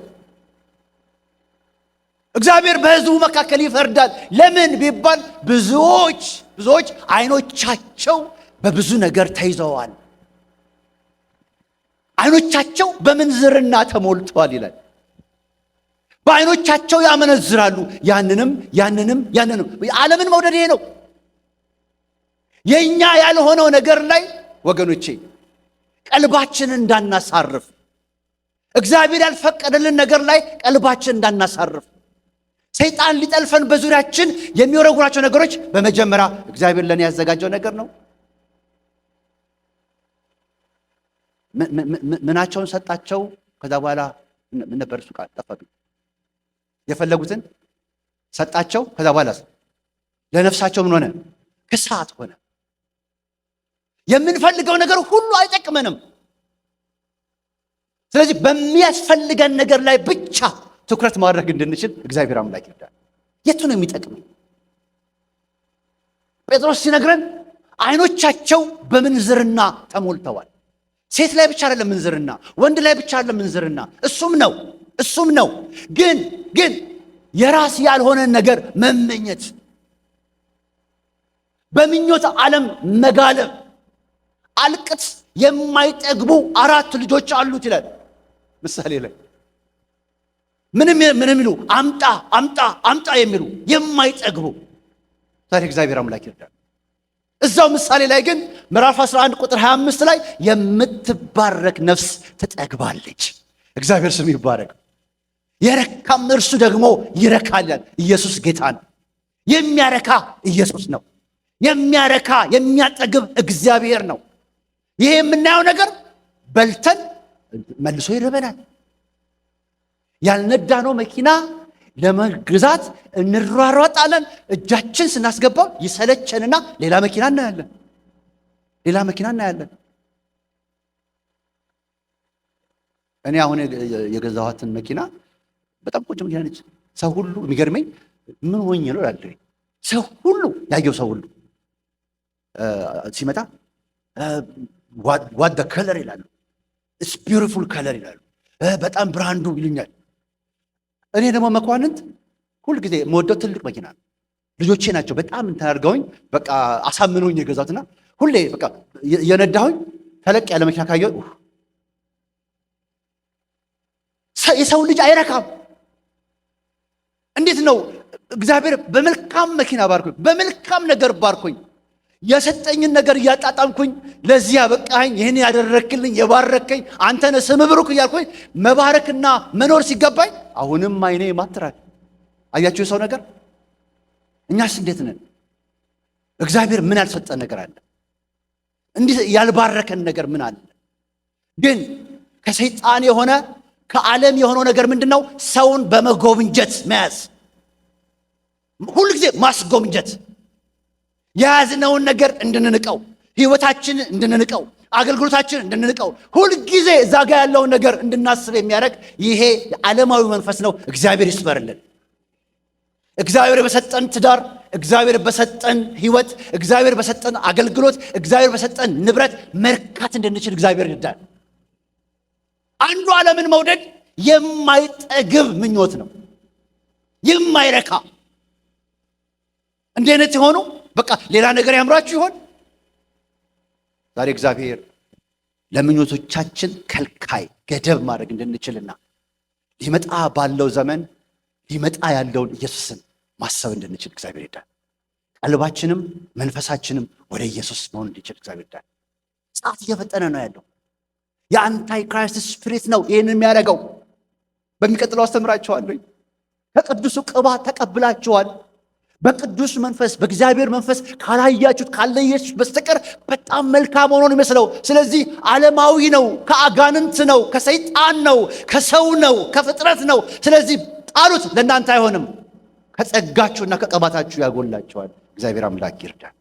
እግዚአብሔር በሕዝቡ መካከል ይፈርዳል። ለምን ቢባል ብዙዎች ብዙዎች አይኖቻቸው በብዙ ነገር ተይዘዋል። አይኖቻቸው በምንዝርና ተሞልተዋል ይላል። በአይኖቻቸው ያመነዝራሉ። ያንንም ያንንም ያንንም። ዓለምን መውደድ ይሄ ነው። የኛ ያልሆነው ነገር ላይ ወገኖቼ ቀልባችንን እንዳናሳርፍ፣ እግዚአብሔር ያልፈቀደልን ነገር ላይ ቀልባችን እንዳናሳርፍ፣ ሰይጣን ሊጠልፈን በዙሪያችን የሚወረውራቸው ነገሮች በመጀመሪያ እግዚአብሔር ለእኔ ያዘጋጀው ነገር ነው። ምናቸውን ሰጣቸው? ከዛ በኋላ ምን ነበር እሱ ቃል ጠፋብኝ። የፈለጉትን ሰጣቸው። ከዛ በኋላ ለነፍሳቸው ምን ሆነ? ክሳት ሆነ። የምንፈልገው ነገር ሁሉ አይጠቅመንም። ስለዚህ በሚያስፈልገን ነገር ላይ ብቻ ትኩረት ማድረግ እንድንችል እግዚአብሔር አምላክ ይርዳል። የቱ ነው የሚጠቅመኝ? ጴጥሮስ ሲነግረን አይኖቻቸው በምንዝርና ተሞልተዋል። ሴት ላይ ብቻ አይደለም ምንዝርና፣ ወንድ ላይ ብቻ አይደለም ምንዝርና፣ እሱም ነው እሱም ነው። ግን የራስ ያልሆነ ነገር መመኘት፣ በምኞት ዓለም መጋለብ። አልቅት የማይጠግቡ 4 ልጆች አሉት ይላል ምሳሌ ላይ። ምንም ምንም ይሉ አምጣ አምጣ አምጣ የሚሉ የማይጠግቡ። ዛሬ እግዚአብሔር አምላክ ይርዳል። እዛው ምሳሌ ላይ ግን ምዕራፍ 11 ቁጥር 25 ላይ የምትባረክ ነፍስ ትጠግባለች። እግዚአብሔር ስም ይባረክ። የረካም እርሱ ደግሞ ይረካል። ኢየሱስ ጌታ ነው። የሚያረካ ኢየሱስ ነው። የሚያረካ የሚያጠግብ እግዚአብሔር ነው። ይሄ የምናየው ነገር በልተን መልሶ ይርበናል። ያልነዳነው መኪና ለመግዛት እንሯሯጣለን። እጃችን ስናስገባው ይሰለቸንና ሌላ መኪና እናያለን። ሌላ መኪና እናያለን። እኔ አሁን የገዛኋትን መኪና በጣም ቆንጆ መኪና ነች። ሰው ሁሉ የሚገርመኝ ምን ሆኜ ነው እላለሁ። ሰው ሁሉ ያየው ሰው ሁሉ ሲመጣ what the color ይላሉ። It's beautiful color ይላሉ። በጣም brand ኡ ይሉኛል። እኔ ደግሞ መኳንንት ሁል ጊዜ የምወደው ትልቅ መኪና ነው። ልጆቼ ናቸው በጣም እንትን አድርገውኝ በቃ አሳምነውኝ የገዛሁትና ሁሌ በቃ የነዳሁኝ ተለቅ ያለ መኪና ካየሁ የሰው ልጅ አይረካም። እንዴት ነው እግዚአብሔር በመልካም መኪና ባርኮኝ በመልካም ነገር ባርኮኝ የሰጠኝን ነገር እያጣጣምኩኝ ለዚህ ያበቃኸኝ ይህን ያደረክልኝ የባረከኝ አንተ ነህ ስምህ ብሩክ እያልኩኝ መባረክና መኖር ሲገባኝ አሁንም አይኔ ይማትራል። አያችሁ የሰው ነገር። እኛስ እንዴት ነን? እግዚአብሔር ምን ያልሰጠን ነገር አለ? እንዲህ ያልባረከን ነገር ምን አለ? ግን ከሰይጣን የሆነ ከዓለም የሆነው ነገር ምንድነው? ሰውን በመጎምጀት መያዝ፣ ሁሉ ጊዜ ማስጎምጀት፣ የያዝነውን ነገር እንድንንቀው፣ ህይወታችንን እንድንንቀው፣ አገልግሎታችንን እንድንንቀው፣ ሁል ጊዜ እዛ ጋር ያለውን ነገር እንድናስብ የሚያደርግ ይሄ ዓለማዊ መንፈስ ነው። እግዚአብሔር ይስበርልን። እግዚአብሔር በሰጠን ትዳር፣ እግዚአብሔር በሰጠን ህይወት፣ እግዚአብሔር በሰጠን አገልግሎት፣ እግዚአብሔር በሰጠን ንብረት መርካት እንድንችል እግዚአብሔር ይርዳን። አንዱ ዓለምን መውደድ የማይጠግብ ምኞት ነው፣ የማይረካ። እንዲህ አይነት የሆኑ በቃ ሌላ ነገር ያምራችሁ ይሆን? ዛሬ እግዚአብሔር ለምኞቶቻችን ከልካይ ገደብ ማድረግ እንድንችልና ሊመጣ ባለው ዘመን ሊመጣ ያለውን ኢየሱስን ማሰብ እንድንችል እግዚአብሔር ይርዳን። ቀልባችንም መንፈሳችንም ወደ ኢየሱስ መሆን እንዲችል እግዚአብሔር ይርዳን። ሰዓት እየፈጠነ ነው ያለው። የ antichrist spirit ነው ይሄንን የሚያደርገው። በሚቀጥለው አስተምራችኋለሁ። ከቅዱሱ ቅባት ተቀብላችኋል። በቅዱስ መንፈስ በእግዚአብሔር መንፈስ ካላያችሁት ካለያችሁት በስተቀር በጣም መልካም ሆኖ ነው የሚመስለው። ስለዚህ ዓለማዊ ነው፣ ከአጋንንት ነው፣ ከሰይጣን ነው፣ ከሰው ነው፣ ከፍጥረት ነው። ስለዚህ ጣሉት፣ ለእናንተ አይሆንም። ከጸጋችሁና ከቅባታችሁ ያጎላችኋል። እግዚአብሔር አምላክ ይርዳል።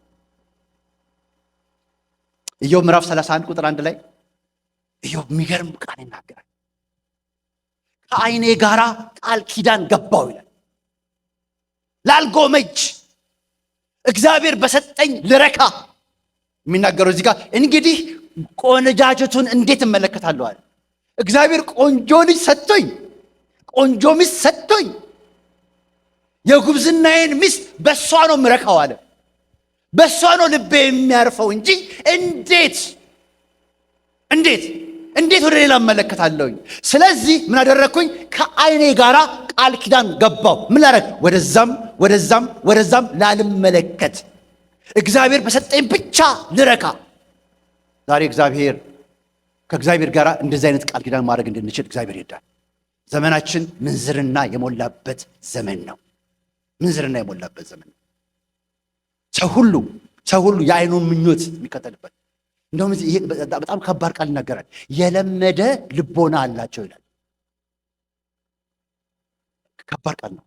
ኢዮብ ምዕራፍ 31 ቁጥር 1 ላይ ኢዮብ የሚገርም ቃል ይናገራል። ከዓይኔ ጋራ ቃል ኪዳን ገባው ይላል። ላልጎመጅ እግዚአብሔር በሰጠኝ ልረካ የሚናገረው እዚህ ጋር እንግዲህ ቆነጃጀቱን እንዴት እመለከታለሁ አለ። እግዚአብሔር ቆንጆ ልጅ ሰጥቶኝ ቆንጆ ሚስት ሰጥቶኝ የጉብዝናዬን ሚስት በሷ ነው የምረካው አለ። በሷ ነው ልቤ የሚያርፈው እንጂ እንዴት እንዴት ወደ ሌላ እመለከታለሁኝ? ስለዚህ ምን አደረግኩኝ? ከዓይኔ ጋራ ቃል ኪዳን ገባሁ። ምን ላደርግ? ወደዛም ወደዛም ወደዛም ላልመለከት፣ እግዚአብሔር በሰጠኝ ብቻ ልረካ። ዛሬ እግዚአብሔር ከእግዚአብሔር ጋር እንደዚህ አይነት ቃል ኪዳን ማድረግ እንድንችል እግዚአብሔር ይርዳን። ዘመናችን ምንዝርና የሞላበት ዘመን ነው። ምንዝርና የሞላበት ዘመን ነው። ሰው ሁሉ የአይኑን ምኞት የሚከተልበት፣ እንደውም ይሄ በጣም ከባድ ቃል ይናገራል። የለመደ ልቦና አላቸው ይላል። ከባድ ቃል ነው።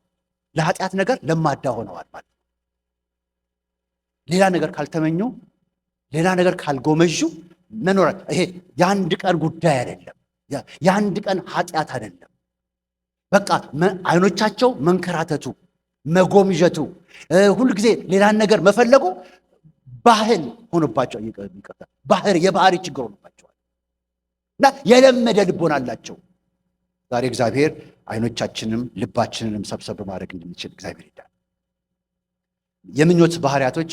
ለኃጢአት ነገር ለማዳ ሆነዋል ማለት ነው። ሌላ ነገር ካልተመኙ፣ ሌላ ነገር ካልጎመዡ መኖር፣ ይሄ የአንድ ቀን ጉዳይ አይደለም። የአንድ ቀን ኃጢአት አይደለም። በቃ አይኖቻቸው መንከራተቱ፣ መጎምዠቱ፣ ሁል ጊዜ ሌላን ነገር መፈለጉ ባህል ሆኖባቸው፣ ይቅርታ፣ ባህር የባህሪ ችግር ሆኖባቸዋል እና የለመደ ልቦና አላቸው። ዛሬ እግዚአብሔር አይኖቻችንንም ልባችንንም ሰብሰብ ማድረግ እንድንችል እግዚአብሔር ይርዳን። የምኞት ባህሪያቶች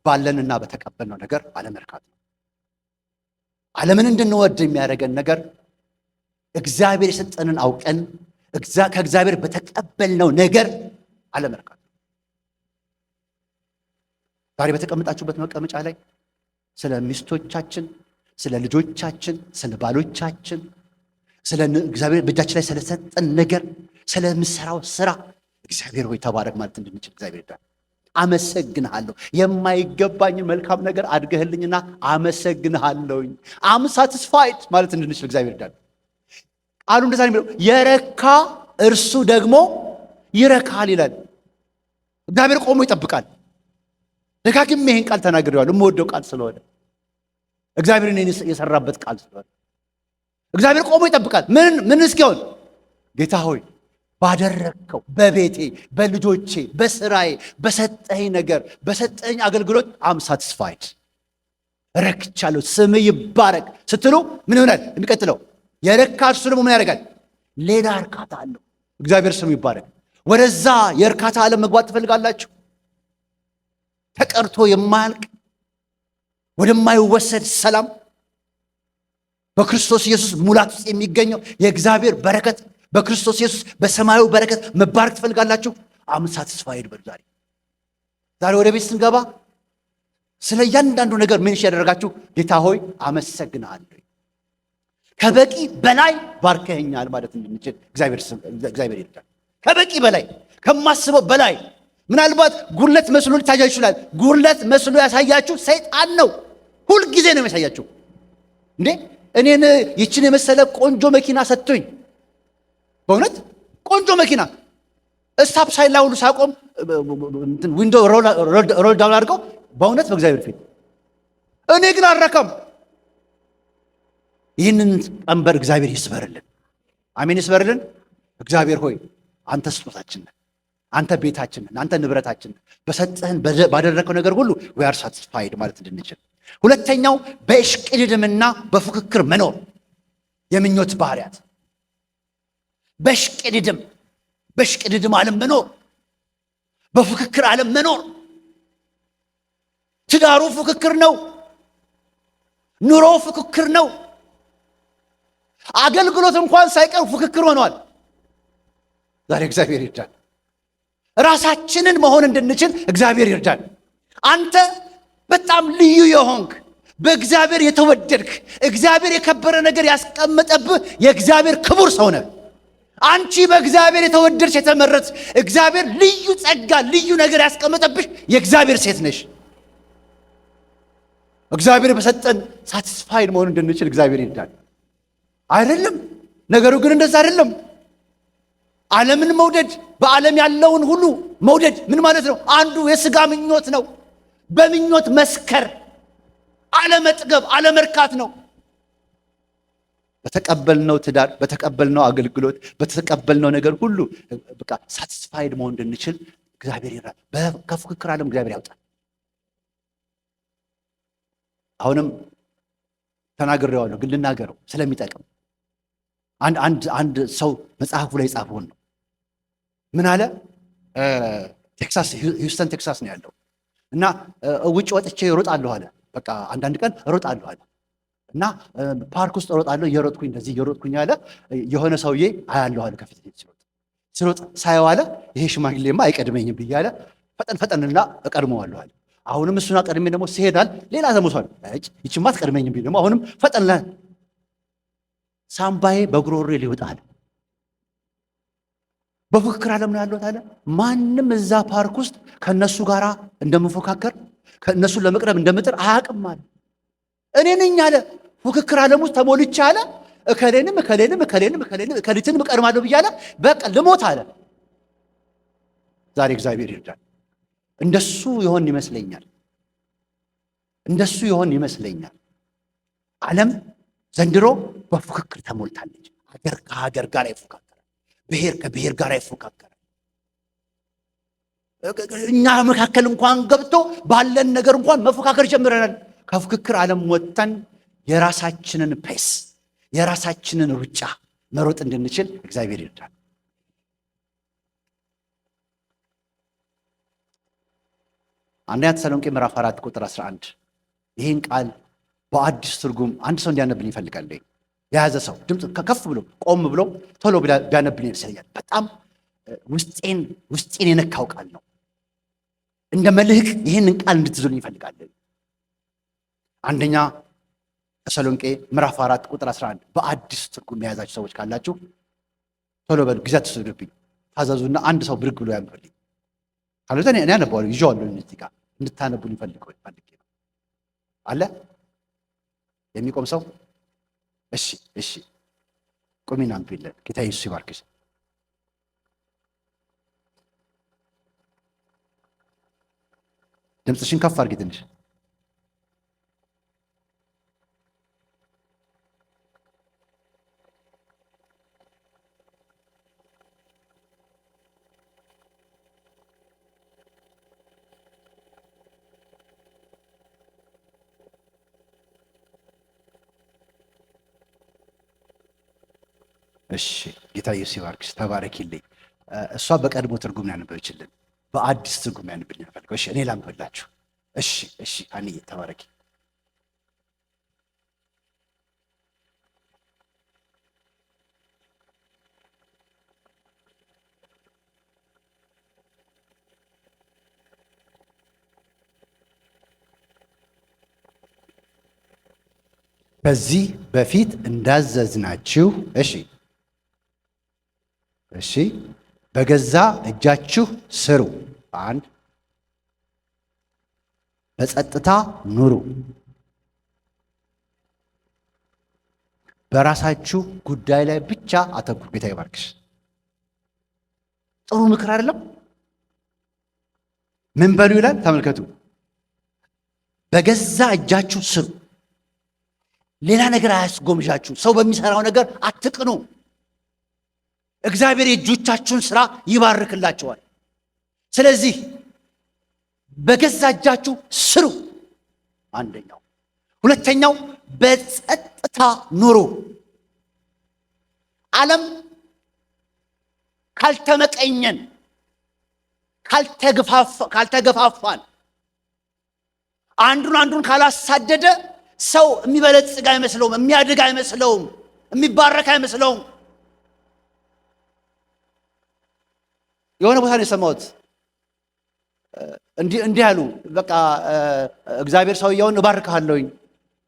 ባለንና በተቀበልነው ነገር አለመርካት ነው። ዓለምን እንድንወድ የሚያደርገን ነገር እግዚአብሔር የሰጠንን አውቀን ከእግዚአብሔር በተቀበልነው ነገር አለመርካት ነው። ዛሬ በተቀመጣችሁበት መቀመጫ ላይ ስለ ሚስቶቻችን፣ ስለ ልጆቻችን፣ ስለ ባሎቻችን፣ ስለ እግዚአብሔር በእጃችን ላይ ስለሰጠን ነገር፣ ስለምሰራው ስራ እግዚአብሔር ሆይ ተባረክ ማለት እንድንችል እግዚአብሔር ይርዳን። አመሰግንሃለሁ፣ የማይገባኝን መልካም ነገር አድርገህልኛልና አመሰግንሃለሁኝ። I'm satisfied ማለት እንድንችል እግዚአብሔር ይርዳን። ቃሉ እንደዛ ነው የሚለው፣ የረካ እርሱ ደግሞ ይረካል ይላል። እግዚአብሔር ቆሞ ይጠብቃል። ደጋግሜ ይህን ቃል ተናግሬዋለሁ፣ የምወደው ቃል ስለሆነ፣ እግዚአብሔር እኔን የሰራበት ቃል ስለሆነ። እግዚአብሔር ቆሞ ይጠብቃል። ምን ምን እስኪሆን? ጌታ ሆይ፣ ባደረግከው፣ በቤቴ፣ በልጆቼ፣ በስራዬ፣ በሰጠኸኝ ነገር፣ በሰጠኸኝ አገልግሎት I'm satisfied፣ ረክቻለሁ፣ ስምህ ይባረክ ስትሉ ምን ይሆናል? የሚቀጥለው የረካ እርሱ ደግሞ ምን ያደርጋል? ሌላ እርካታ አለው። እግዚአብሔር ስሙ ይባረክ። ወደዛ የእርካታ ዓለም መግባት ትፈልጋላችሁ? ተቀርቶ የማያልቅ፣ ወደማይወሰድ ሰላም፣ በክርስቶስ ኢየሱስ ሙላት ውስጥ የሚገኘው የእግዚአብሔር በረከት፣ በክርስቶስ ኢየሱስ በሰማያዊ በረከት መባረክ ትፈልጋላችሁ? I'm satisfied በሉ። ዛሬ ወደ ቤት ስንገባ ስለ እያንዳንዱ ነገር ምን ያደረጋችሁ ጌታ ሆይ አመሰግንሃለሁ፣ ከበቂ በላይ ባርከኸኛል ማለት እንድንችል እግዚአብሔር ይርዳን። ከበቂ በላይ፣ ከማስበው በላይ። ምናልባት ጉድለት መስሎ ሊታያችሁ ይችላል። ጉድለት መስሎ ያሳያችሁ ሰይጣን ነው። ሁልጊዜ ነው የሚያሳያችሁ። እንዴ፣ እኔን ይችን የመሰለ ቆንጆ መኪና ሰጥቶኝ፣ በእውነት ቆንጆ መኪና፣ stop sign ላይ ሁሉ ሳቆም window roll down አድርገው፣ በእውነት በእግዚአብሔር ፊት እኔ ግን አልረካም። ይህንን ቀንበር እግዚአብሔር ይስበርልን። አሜን፣ ይስበርልን። እግዚአብሔር ሆይ፣ አንተ ስጦታችን ነህ፣ አንተ ቤታችን ነህ፣ አንተ ንብረታችን ነህ። በሰጠህን፣ ባደረግከው ነገር ሁሉ we are satisfied ማለት እንድንችል። ሁለተኛው በእሽቅድድምና በፉክክር መኖር፣ የምኞት ባህሪያት በእሽቅድድም ዓለም መኖር፣ በፉክክር ዓለም መኖር። ትዳሩ ፉክክር ነው። ኑሮ ፉክክር ነው። አገልግሎት እንኳን ሳይቀር ፉክክር ሆኗል። ዛሬ እግዚአብሔር ይርዳን። ራሳችንን መሆን እንድንችል እግዚአብሔር ይርዳን። አንተ በጣም ልዩ የሆንክ፣ በእግዚአብሔር የተወደድክ፣ እግዚአብሔር የከበረ ነገር ያስቀመጠብህ የእግዚአብሔር ክቡር ሰው ነህ። አንቺ በእግዚአብሔር የተወደድሽ፣ የተመረጥሽ፣ እግዚአብሔር ልዩ ጸጋ፣ ልዩ ነገር ያስቀመጠብሽ የእግዚአብሔር ሴት ነሽ። እግዚአብሔር በሰጠን satisfied መሆን እንድንችል እግዚአብሔር ይርዳን። አይደለም፣ ነገሩ ግን እንደዛ አይደለም። ዓለምን መውደድ፣ በዓለም ያለውን ሁሉ መውደድ ምን ማለት ነው? አንዱ የሥጋ ምኞት ነው። በምኞት መስከር፣ አለመጥገብ፣ አለመርካት ነው። በተቀበልነው ትዳር፣ በተቀበልነው አገልግሎት፣ በተቀበልነው ነገር ሁሉ በቃ satisfied መሆን እንድንችል እግዚአብሔር ይርዳን። ከፉክክር ዓለም እግዚአብሔር ያውጣን። አሁንም ተናግሬዋለሁ፣ ግን ልናገረው ስለሚጠቅም። አንድ ሰው መጽሐፉ ላይ የጻፈውን ነው። ምን አለ? ቴክሳስ፣ ሂውስተን ቴክሳስ ነው ያለው እና ውጭ ወጥቼ እሮጣለሁ አለ። በቃ አንዳንድ ቀን እሮጣለሁ አለ እና ፓርክ ውስጥ እሮጣለሁ፣ እየሮጥኩኝ እንደዚህ እየሮጥኩኝ አለ፣ የሆነ ሰውዬ አያለሁ አለ። ከፊት ሲሮጥ ሲሮጥ ሳየው አለ፣ ይሄ ሽማግሌማ አይቀድመኝም ብዬ አለ፣ ፈጠን ፈጠንና እቀድመዋለሁ አለ። አሁንም እሱን ቀድሜ ደግሞ ሲሄዳል ሌላ ዘሞቷል። ይችማ አትቀድመኝም ብዬ ደግሞ አሁንም ፈጠን፣ ሳምባዬ በጉሮሮዬ ሊወጣ አለ። በፉክክር ዓለም ነው ያለሁት አለ። ማንም እዛ ፓርክ ውስጥ ከነሱ ጋር እንደምፎካከር፣ ከእነሱን ለመቅረብ እንደምጥር አያውቅም አለ። እኔ ነኝ አለ ፉክክር ዓለም ውስጥ ተሞልቼ አለ፣ እከሌንም እከሌንም እከሌንም እከሌንም እከሊትንም እቀድማለሁ ብዬ አለ፣ በቃ ልሞት አለ። ዛሬ እግዚአብሔር ይርዳል። እንደሱ የሆን ይመስለኛል። እንደሱ የሆን ይመስለኛል። ዓለም ዘንድሮ በፉክክር ተሞልታለች። ሀገር ከሀገር ጋር ይፎካከራል። ብሔር ከብሔር ጋር ይፎካከራል። እኛ መካከል እንኳን ገብቶ ባለን ነገር እንኳን መፎካከር ጀምረናል። ከፉክክር ዓለም ወጥተን የራሳችንን pace፣ የራሳችንን ሩጫ መሮጥ እንድንችል እግዚአብሔር ይርዳል። አንደኛ ተሰሎንቄ ምዕራፍ 4 ቁጥር 11፣ ይህን ቃል በአዲስ ትርጉም አንድ ሰው እንዲያነብልኝ ይፈልጋል። የያዘ ሰው ድምፅ ከፍ ብሎ ቆም ብሎ ቶሎ ቢያነብልኝ ይመስለኛል። በጣም ውስጤን ውስጤን የነካው ቃል ነው። እንደ መልህቅ ይህንን ቃል እንድትይዙልኝ ይፈልጋል። አንደኛ ተሰሎንቄ ምዕራፍ 4 ቁጥር 11 በአዲስ ትርጉም የያዛችሁ ሰዎች ካላችሁ ቶሎ በሉ፣ ጊዜ አትወስዱብኝ። ታዘዙና አንድ ሰው ብድግ ብሎ ያንብብልኝ። ካልሆነ እኔ አነባዋለሁ፣ ይዤዋለሁ እዚህ ጋር፣ እንድታነቡልኝ ፈልጌ ነው። አለ የሚቆም ሰው? እሺ፣ ቁሚና አንብቢልን። ጌታ ኢየሱስ ይባርክሽ። ድምፅሽን ከፍ አድርጊ ትንሽ። እሺ፣ ጌታ ኢየሱስ ይባርክሽ። ተባረኪልኝ። እሷ በቀድሞ ትርጉም ያነበበችልን፣ በአዲስ ትርጉም ያነብልኝ ፈልገው። እሺ፣ እኔ ላንብብላችሁ። እሺ፣ አንዬ ተባረኪ። ከዚህ በፊት እንዳዘዝናችሁ፣ እሺ፣ በገዛ እጃችሁ ስሩ። አንድ፣ በጸጥታ ኑሩ። በራሳችሁ ጉዳይ ላይ ብቻ አተኩሩ። ጌታ ይባርክሽ። ጥሩ ምክር አይደለም? ምን በሉ ይላል? ተመልከቱ። በገዛ እጃችሁ ስሩ። ሌላ ነገር አያስጎምዣችሁ። ሰው በሚሰራው ነገር አትቅኑ። እግዚአብሔር የእጆቻችሁን ስራ ይባርክላችኋል። ስለዚህ በገዛ እጃችሁ ስሩ። አንደኛው። ሁለተኛው በጸጥታ ኑሩ። ዓለም ካልተመቀኘን፣ ካልተገፋፋን፣ አንዱን አንዱን ካላሳደደ ሰው የሚበለጽግ አይመስለውም፣ የሚያድግ አይመስለውም፣ የሚባረክ አይመስለውም። የሆነ ቦታ ነው የሰማሁት። እንዲህ እንዲህ አሉ። በቃ እግዚአብሔር ሰውየውን እባርክሃለሁኝ፣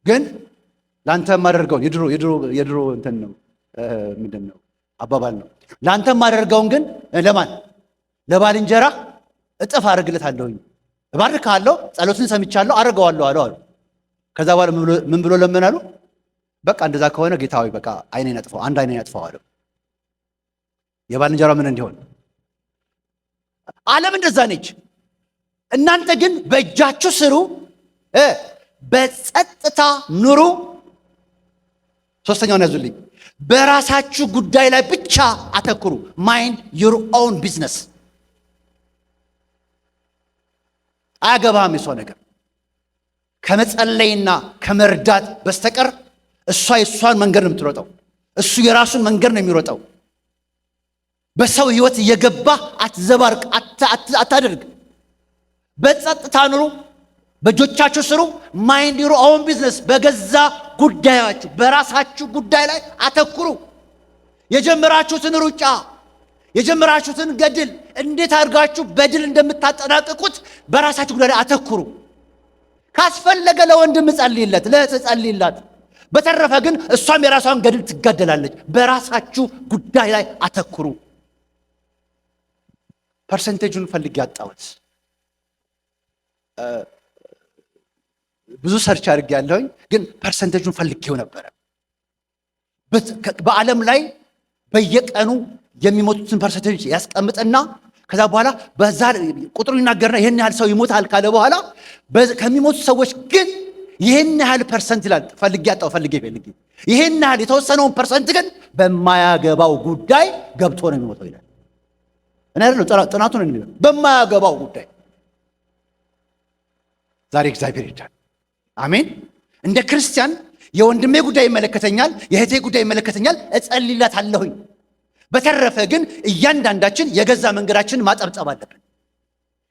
ግን ለአንተ የማደርገውን፣ የድሮ እንትን ነው፣ ምንድን ነው አባባል ነው። ለአንተ የማደርገውን ግን ለማን ለባልንጀራ እጥፍ አደርግለታለሁኝ። እባርክሃለሁ፣ ጸሎትን ሰምቻለሁ፣ አደርገዋለሁ አለው አሉ። ከዛ በኋላ ምን ብሎ ለመን አሉ? በቃ እንደዛ ከሆነ ጌታ ሆይ፣ በቃ አይኔን አጥፋው፣ አንድ አይኔን አጥፋው አለው። የባልንጀራው ምን እንዲሆን። ዓለም እንደዛ ነች። እናንተ ግን በእጃችሁ ስሩ፣ በጸጥታ ኑሩ። ሶስተኛውን ያዙልኝ። በራሳችሁ ጉዳይ ላይ ብቻ አተኩሩ። Mind your own business። አያገባህም የሷ ነገር ከመጸለይና ከመርዳት በስተቀር። እሷ የእሷን መንገድ ነው የምትሮጠው፣ እሱ የራሱን መንገድ ነው የሚሮጠው። በሰው ህይወት እየገባህ አትዘባርቅ፣ አታድርግ። በጸጥታ ኑሩ፣ በእጆቻችሁ ስሩ። Mind your own business። በገዛ ጉዳያችሁ፣ በራሳችሁ ጉዳይ ላይ አተኩሩ። የጀመራችሁትን ሩጫ፣ የጀመራችሁትን ገድል እንዴት አድርጋችሁ በድል እንደምታጠናቅቁት በራሳችሁ ጉዳይ ላይ አተኩሩ። ካስፈለገ ለወንድም ጸልይለት፣ ለእህት ጸልይላት። በተረፈ ግን እሷም የራሷን ገድል ትጋደላለች። በራሳችሁ ጉዳይ ላይ አተኩሩ። Percentage ኡን ፈልጌ ያጣሁት፣ ብዙ search አድርጌ ያለሁኝ፣ ግን percentage ኡን ፈልጌው ነበረ። በዓለም ላይ በየቀኑ የሚሞቱትን percentage ያስቀምጥና ከዛ በኋላ በዛ ቁጥሩ ይናገርና ይህን ያህል ሰው ይሞታል ካለ በኋላ ከሚሞቱ ሰዎች ግን ይህን ያህል percent ይላል። ፈልጌ አጣሁ፣ ፈልጌ ፈልጌ፣ ይህን ያህል የተወሰነውን percent ግን በማያገባው ጉዳይ ገብቶ ነው የሚሞተው ይላል። እኔ አይደለም፣ ጥናቱ ነው የሚለው፣ በማያገባው ጉዳይ። ዛሬ እግዚአብሔር ይርዳን። አሜን። እንደ ክርስቲያን የወንድሜ ጉዳይ ይመለከተኛል፣ የእህቴ ጉዳይ ይመለከተኛል፣ እጸልይላታለሁኝ። በተረፈ ግን እያንዳንዳችን የገዛ መንገዳችንን ማጠብጠብ አለብን።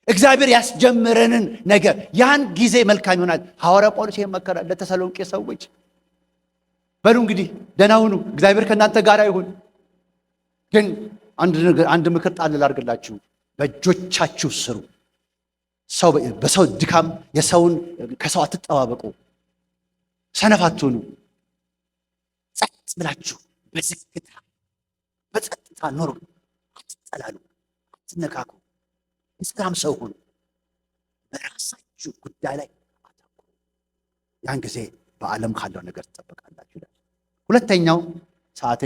እግዚአብሔር ያስጀመረንን ነገር ያን ጊዜ መልካም ይሆናል። ሐዋርያ ጳውሎስ ይሄን መከራ ለተሰሎንቄ ሰዎች። በሉ እንግዲህ ደህና ሁኑ፣ እግዚአብሔር ከእናንተ ጋር ይሁን። ግን አንድ ነገር፣ አንድ ምክር ጣል ላድርግላችሁ፣ በእጆቻችሁ ስሩ። ሰው በሰው ድካም የሰውን ከሰው አትጠባበቁ። ሰነፍ አትሁኑ። ጸጥ ብላችሁ በዝግታ በጸጥታ ኑሩ። አትጠላሉ፣ አትነካኩ። የሰላም ሰው ሁኑ። በራሳችሁ ጉዳይ ላይ አተኩሩ። ያን ጊዜ በዓለም ካለው ነገር ትጠበቃላችሁ ይላል። ሁለተኛው ሰዓቴ፣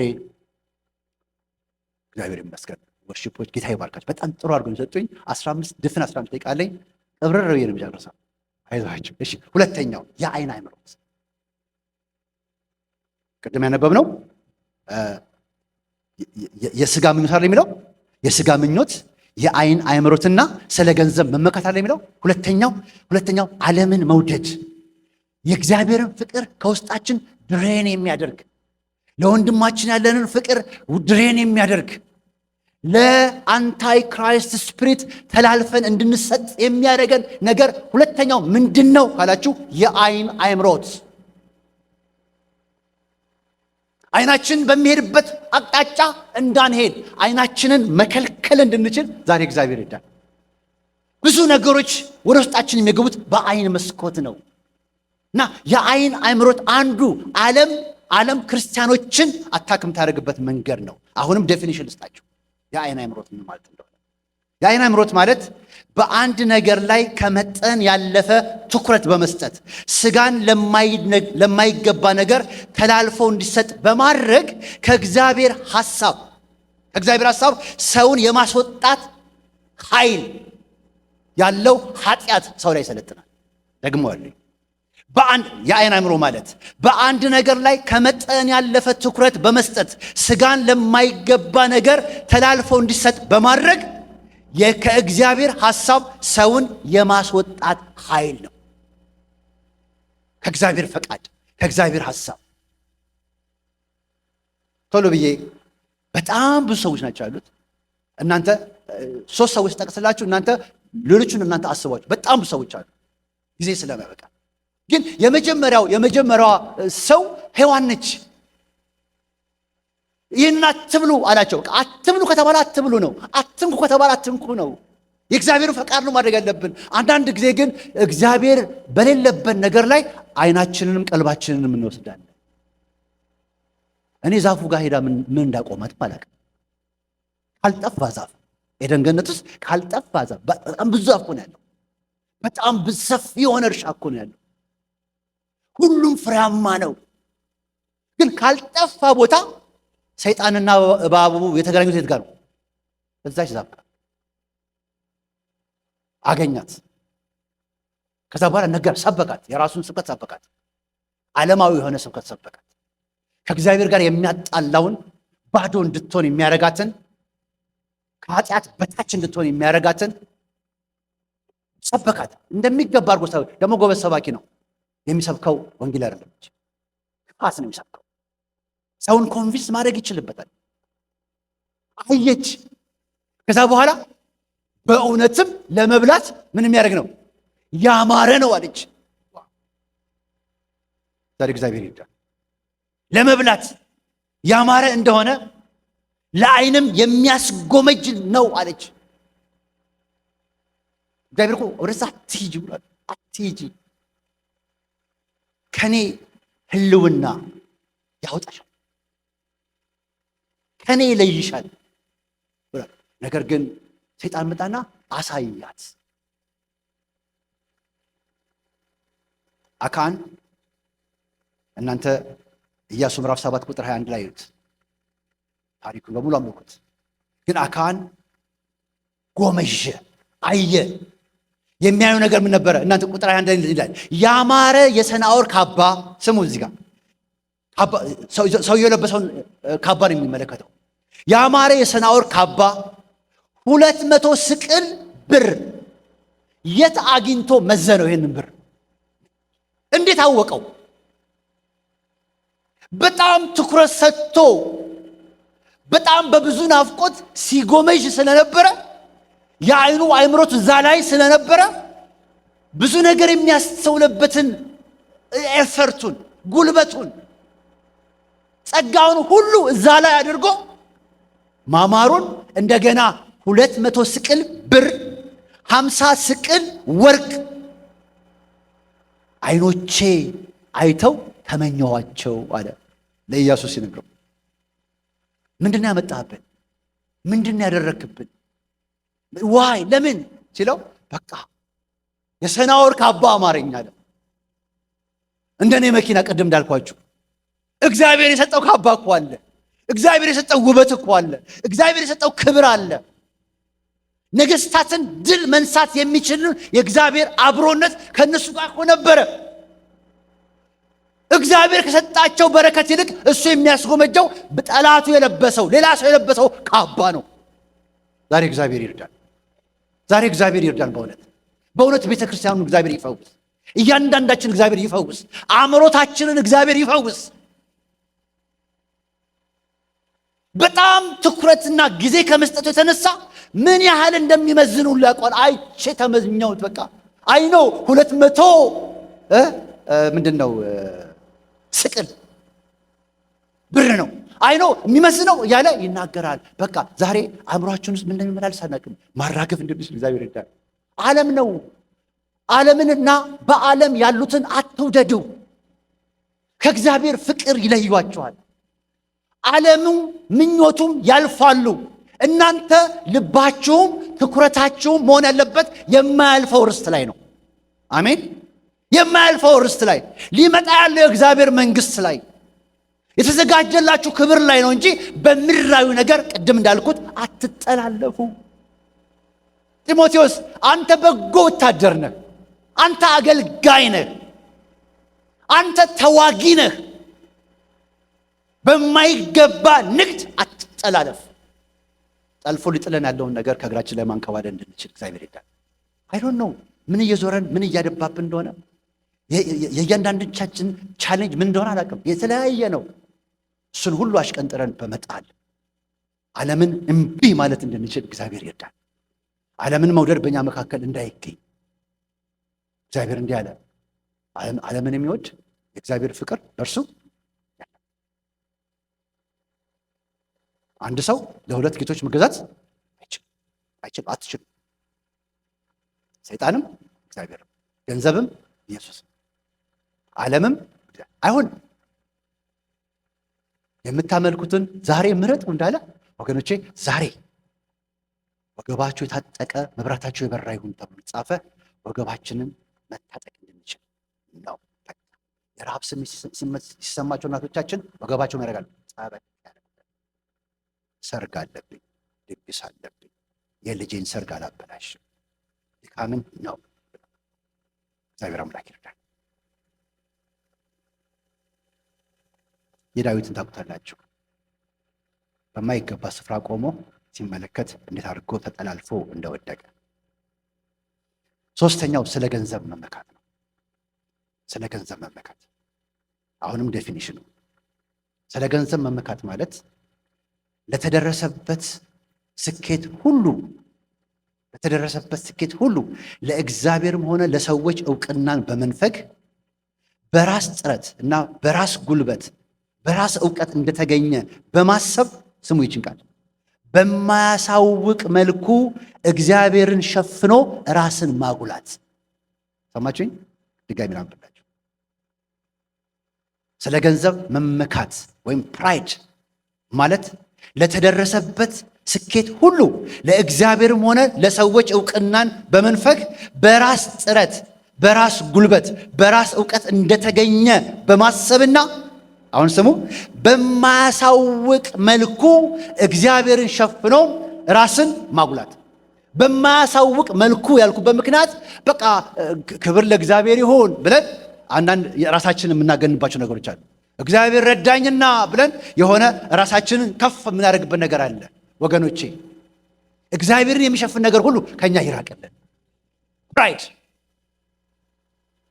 እግዚአብሔር ይመስገን፣ worship ኦች ጌታ ይባርካቸው። በጣም ጥሩ አድርገው የሰጡኝ 15፣ ድፍን 15 ደቂቃ አለኝ። ቅብርር ብዬ ነው የምጨርሰው። አይዟችሁ። እሺ፣ ሁለተኛው የአይን አምሮት፣ ቅድም ያነበብነው የስጋ ምኞት አለ የሚለው፣ የስጋ ምኞት፣ የአይን አምሮትና ስለ ገንዘብ መመካት አለ የሚለው። ሁለተኛው ዓለምን መውደድ፣ የእግዚአብሔርን ፍቅር ከውስጣችን drain የሚያደርግ፣ ለወንድማችን ያለንን ፍቅር drain የሚያደርግ፣ ለ antichrist spirit ተላልፈን እንድንሰጥ የሚያደርገን ነገር ሁለተኛው ምንድን ነው ካላችሁ የአይን አምሮት። አይናችን በሚሄድበት አቅጣጫ እንዳንሄድ አይናችንን መከልከል እንድንችል ዛሬ እግዚአብሔር ይርዳን። ብዙ ነገሮች ወደ ውስጣችን የሚገቡት በአይን መስኮት ነው እና የአይን አምሮት አንዱ ዓለም ክርስቲያኖችን attack የምታደርግበት መንገድ ነው። አሁንም definition ልስጣችሁ የአይን አምሮት ምን ማለት እንደሆነ። የአይን አምሮት ማለት በአንድ ነገር ላይ ከመጠን ያለፈ ትኩረት በመስጠት፣ ስጋን ለማይገባ ነገር ተላልፎ እንዲሰጥ በማድረግ ከእግዚአብሔር ሐሳብ ሰውን የማስወጣት ኃይል ያለው ኃጢአት ሰው ላይ ይሰለጥናል። ደግሞ አለኝ፣ በአንድ የአይን አምሮት ማለት በአንድ ነገር ላይ ከመጠን ያለፈ ትኩረት በመስጠት፣ ስጋን ለማይገባ ነገር ተላልፎ እንዲሰጥ በማድረግ ከእግዚአብሔር ሐሳብ ሰውን የማስወጣት ኃይል ነው። ከእግዚአብሔር ፈቃድ፣ ከእግዚአብሔር ሐሳብ። ቶሎ ብዬ፣ በጣም ብዙ ሰዎች ናቸው ያሉት። እናንተ ሶስት ሰዎች ጠቅስላችሁ እናንተ ሌሎቹን እናንተ አስቧቸው። በጣም ብዙ ሰዎች አሉ። ጊዜ ስለማይበቃ ግን የመጀመሪያዋ ሰው ሔዋን ነች። ይህንን አትብሉ አላቸው። አትብሉ ከተባለ አትብሉ ነው። አትንኩ ከተባለ አትንኩ ነው። የእግዚአብሔርን ፈቃድ ነው ማድረግ ያለብን። አንዳንድ ጊዜ ግን እግዚአብሔር በሌለበት ነገር ላይ አይናችንንም ቀልባችንንም እንወስዳለን። እኔ ዛፉ ጋር ሄዳ ምን እንዳቆማት አላውቅም። ካልጠፋ ዛፍ፣ ኤደን ገነት ውስጥ ካልጠፋ ዛፍ፣ በጣም ብዙ ዛፍ እኮ ነው ያለው። በጣም ሰፊ የሆነ እርሻ እኮ ነው ያለው። ሁሉም ፍሬያማ ነው። ግን ካልጠፋ ቦታ ሰይጣንና እባቡ የተገናኙት የት ጋር ነው? እዛች ዛፍ ጋር አገኛት። ከዛ በኋላ ነገር ሰበካት፣ የራሱን ስብከት ሰበካት። ዓለማዊ የሆነ ስብከት ሰበካት። ከእግዚአብሔር ጋር የሚያጣላውን፣ ባዶ እንድትሆን የሚያረጋትን፣ ከኃጢአት በታች እንድትሆን የሚያረጋትን ሰበካት። እንደሚገባ አድርጎ ደግሞ ጎበዝ ሰባኪ ነው። የሚሰብከው ወንጌል አይደለም፣ ክፋት ነው የሚሰብከው። ሰውን convince ማድረግ ይችልበታል። አየች። ከዛ በኋላ በእውነትም ለመብላት ምን የሚያደርግ ነው? ያማረ ነው አለች። ዛሬ እግዚአብሔር ይርዳን። ለመብላት ያማረ እንደሆነ ለዓይንም የሚያስጎመጅ ነው አለች። እግዚአብሔር እኮ ወደዛ አትሂጂ ብሏል። አትሂጂ። ከኔ ህልውና ያወጣሻል፣ ከኔ ይለይሻል። ነገር ግን ሰይጣን መጣና አሳያት። አካን እናንተ ኢያሱ ምዕራፍ 7 ቁጥር 21 ላይ እዩት። ታሪኩን በሙሉ አንብቡት። ግን አካን ጎመዠ፣ አየ። የሚያዩ ነገር ምን ነበረ? እናንተ ቁጥር 21 ላይ ይላል ያማረ የሰናዖር ካባ። ስሙ፣ እዚህ ጋር ሰውየው የለበሰውን ካባ ነው የሚመለከተው። ያማረ የሰናዖር ካባ 200 ስቅል ብር። የት አግኝቶ መዘነው? ይሄንን ብር እንዴት አወቀው? በጣም ትኩረት ሰጥቶ በጣም በብዙ ናፍቆት ሲጎመዥ ስለነበረ፣ የአይኑ አይምሮት እዛ ላይ ስለነበረ፣ ብዙ ነገር የሚያስተውለበትን effort ኡን፣ ጉልበቱን፣ ጸጋውን ሁሉ እዛ ላይ አድርጎ ማማሩን እንደገና 200 ስቅል ብር፣ 50 ስቅል ወርቅ አይኖቼ አይተው ተመኘዋቸው አለ ለኢያሱ ሲነግረው። ምንድን ነው ያመጣህብን? ምንድን ነው ያደረክብን? Why ለምን ሲለው በቃ የሰናዖር ካባ አማረኝ አለ። እንደኔ መኪና ቅድም እንዳልኳችሁ እግዚአብሔር የሰጠው ካባ እኮ አለ። እግዚአብሔር የሰጠው ውበት እኮ አለ። እግዚአብሔር የሰጠው ክብር አለ። ነገስታትን ድል መንሳት የሚችል የእግዚአብሔር አብሮነት ከእነሱ ጋር እኮ ነበረ። እግዚአብሔር ከሰጣቸው በረከት ይልቅ እሱ የሚያስጎመጀው ጠላቱ የለበሰው፣ ሌላ ሰው የለበሰው ካባ ነው። ዛሬ እግዚአብሔር ይርዳን። ዛሬ እግዚአብሔር ይርዳን። በእውነት በእውነት ቤተ ክርስቲያኑን እግዚአብሔር ይፈውስ። እያንዳንዳችን እግዚአብሔር ይፈውስ። አእምሮታችንን እግዚአብሔር ይፈውስ። በጣም ትኩረትና ጊዜ ከመስጠቱ የተነሳ ምን ያህል እንደሚመዝኑ ሁሉ ያውቀዋል። አይቼ ተመዝኛውት በቃ I know 200 ምንድን ነው ስቅል ብር ነው I know የሚመዝነው እያለ ይናገራል። በቃ ዛሬ አእምሯችን ውስጥ ምን እንደሚመላለስ አናውቅም። ማራገፍ እንድንችል እግዚአብሔር ይርዳን። ዓለም ነው። ዓለምንና በዓለም ያሉትን አትውደዱ። ከእግዚአብሔር ፍቅር ይለዩአችኋል። ዓለሙ ምኞቱም ያልፋሉ። እናንተ ልባችሁም ትኩረታችሁም መሆን ያለበት የማያልፈው ርስት ላይ ነው። አሜን። የማያልፈው ርስት ላይ፣ ሊመጣ ያለው የእግዚአብሔር መንግስት ላይ፣ የተዘጋጀላችሁ ክብር ላይ ነው እንጂ በምድራዊ ነገር ቅድም እንዳልኩት አትጠላለፉ። ጢሞቴዎስ አንተ በጎ ወታደር ነህ። አንተ አገልጋይ ነህ። አንተ ተዋጊ ነህ። በማይገባ ንግድ አትጠላለፍ። ጠልፎ ሊጥለን ያለውን ነገር ከእግራችን ላይ ማንከባለል እንድንችል እግዚአብሔር ይርዳን። I don't know ምን እየዞረን ምን እያደባብን እንደሆነ፣ የእያንዳንዶቻችን challenge ምን እንደሆነ አላውቅም። የተለያየ ነው። እሱን ሁሉ አሽቀንጥረን በመጣል ዓለምን እምቢ ማለት እንድንችል እግዚአብሔር ይርዳን። ዓለምን መውደድ በእኛ መካከል እንዳይገኝ እግዚአብሔር እንዲህ አለ፣ ዓለምን የሚወድ የእግዚአብሔር ፍቅር በእርሱ። አንድ ሰው ለሁለት ጌቶች መገዛት አይችልም፣ አይችልም፣ አትችልም። ሰይጣንም እግዚአብሔርም፣ ገንዘብም ኢየሱስም፣ ዓለምም አይሆንም። የምታመልኩትን ዛሬ ምረጡ እንዳለ ወገኖቼ ዛሬ ወገባችሁ የታጠቀ መብራታችሁ የበራ ይሁን ተብሎ የተጻፈ ወገባችንን መታጠቅ እንድንችል ነው። የረሃብ ስሜት ሲሰማቸው እናቶቻችን ወገባቸውን ያደርጋሉ። ጸበል ያደርጋሉ። ሰርግ አለብኝ፣ ድግስ አለብኝ፣ የልጄን ሰርግ አላበላሽም። ድካምን ነው። እግዚአብሔር አምላክ ይርዳል። የዳዊትን ታውቁታላችሁ። በማይገባ ስፍራ ቆሞ ሲመለከት እንዴት አድርጎ ተጠላልፎ እንደወደቀ። ሶስተኛው ስለ ገንዘብ መመካት ነው። ስለ ገንዘብ መመካት አሁንም definition ኑ ስለ ገንዘብ መመካት ማለት ለተደረሰበት ስኬት ሁሉ ለእግዚአብሔርም ሆነ ለሰዎች እውቅናን በመንፈግ በራስ ጥረት እና በራስ ጉልበት በራስ እውቀት እንደተገኘ በማሰብ፣ ስሙ ይችን ቃል፣ በማያሳውቅ መልኩ እግዚአብሔርን ሸፍኖ ራስን ማጉላት። ሰማችሁኝ? ድጋሚ ላንብብላችሁ። ስለ ገንዘብ መመካት ወይም pride ማለት ለተደረሰበት ስኬት ሁሉ ለእግዚአብሔርም ሆነ ለሰዎች እውቅናን በመንፈግ በራስ ጥረት፣ በራስ ጉልበት፣ በራስ እውቀት እንደተገኘ በማሰብና፣ አሁን ስሙ፣ በማያሳውቅ መልኩ እግዚአብሔርን ሸፍኖ ራስን ማጉላት። በማያሳውቅ መልኩ ያልኩበት ምክንያት በቃ ክብር ለእግዚአብሔር ይሁን ብለን አንዳንድ ራሳችንን የምናገንባቸው ነገሮች አሉ። እግዚአብሔር ረዳኝና ብለን የሆነ ራሳችንን ከፍ የምናደርግበት ነገር አለ። ወገኖቼ፣ እግዚአብሔርን የሚሸፍን ነገር ሁሉ ከኛ ይራቅልን። Pride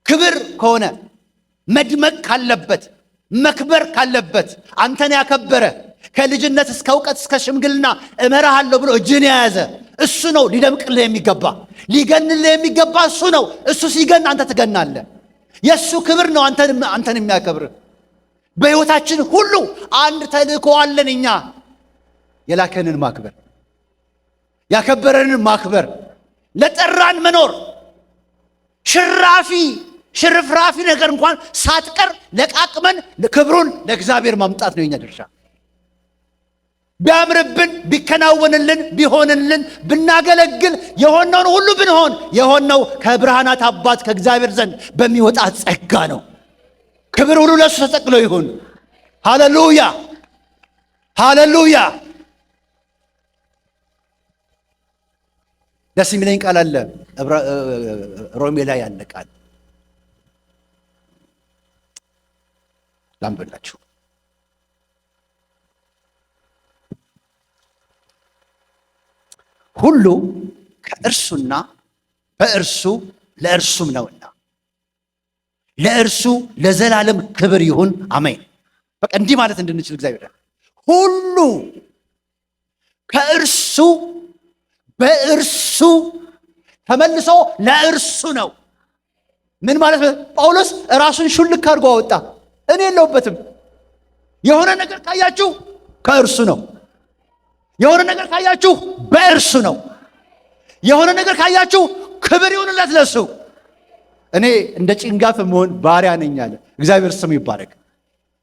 ክብር ከሆነ፣ መድመቅ ካለበት፣ መክበር ካለበት፣ አንተን ያከበረ፣ ከልጅነት እስከ እውቀት እስከ ሽምግልና እመራሃለሁ ብሎ እጅን የያዘ እሱ ነው ሊደምቅልህ የሚገባ፣ ሊገንልህ የሚገባ እሱ ነው። እሱ ሲገን አንተ ትገናለህ። የእሱ ክብር ነው አንተን የሚያከብርህ። በሕይወታችን ሁሉ አንድ ተልእኮ አለን እኛ፦ የላከንን ማክበር፣ ያከበረንን ማክበር፣ ለጠራን መኖር፣ ሽራፊ ሽርፍራፊ ነገር እንኳን ሳትቀር ለቃቅመን ክብሩን ለእግዚአብሔር ማምጣት ነው የኛ ድርሻ። ቢያምርብን፣ ቢከናወንልን፣ ቢሆንልን፣ ብናገለግል፣ የሆነውን ሁሉ ብንሆን የሆነው ከብርሃናት አባት ከእግዚአብሔር ዘንድ በሚወጣ ጸጋ ነው። ክብር ሁሉ ለእሱ ተጠቅሎ ይሁን። ሃሌሉያ፣ ሃሌሉያ። ደስ የሚለኝ ቃል አለ፣ ሮሜ ላይ ያለ ቃል ላንብላችሁ። ሁሉ ከእርሱና በእርሱ ለእርሱም ነውና ለእርሱ ለዘላለም ክብር ይሁን፣ አሜን። በቃ እንዲህ ማለት እንድንችል እግዚአብሔር፣ ሁሉ ከእርሱ፣ በእርሱ፣ ተመልሶ ለእርሱ ነው። ምን ማለት ነው? ጳውሎስ ራሱን ሹልክ አድርጎ አወጣ። እኔ የለሁበትም። የሆነ ነገር ካያችሁ ከእርሱ ነው። የሆነ ነገር ካያችሁ በእርሱ ነው። የሆነ ነገር ካያችሁ ክብር ይሁንለት ለእሱ። እኔ እንደ ጭንጋፍ የምሆን ባሪያ ነኝ አለ። እግዚአብሔር ስሙ ይባረክ።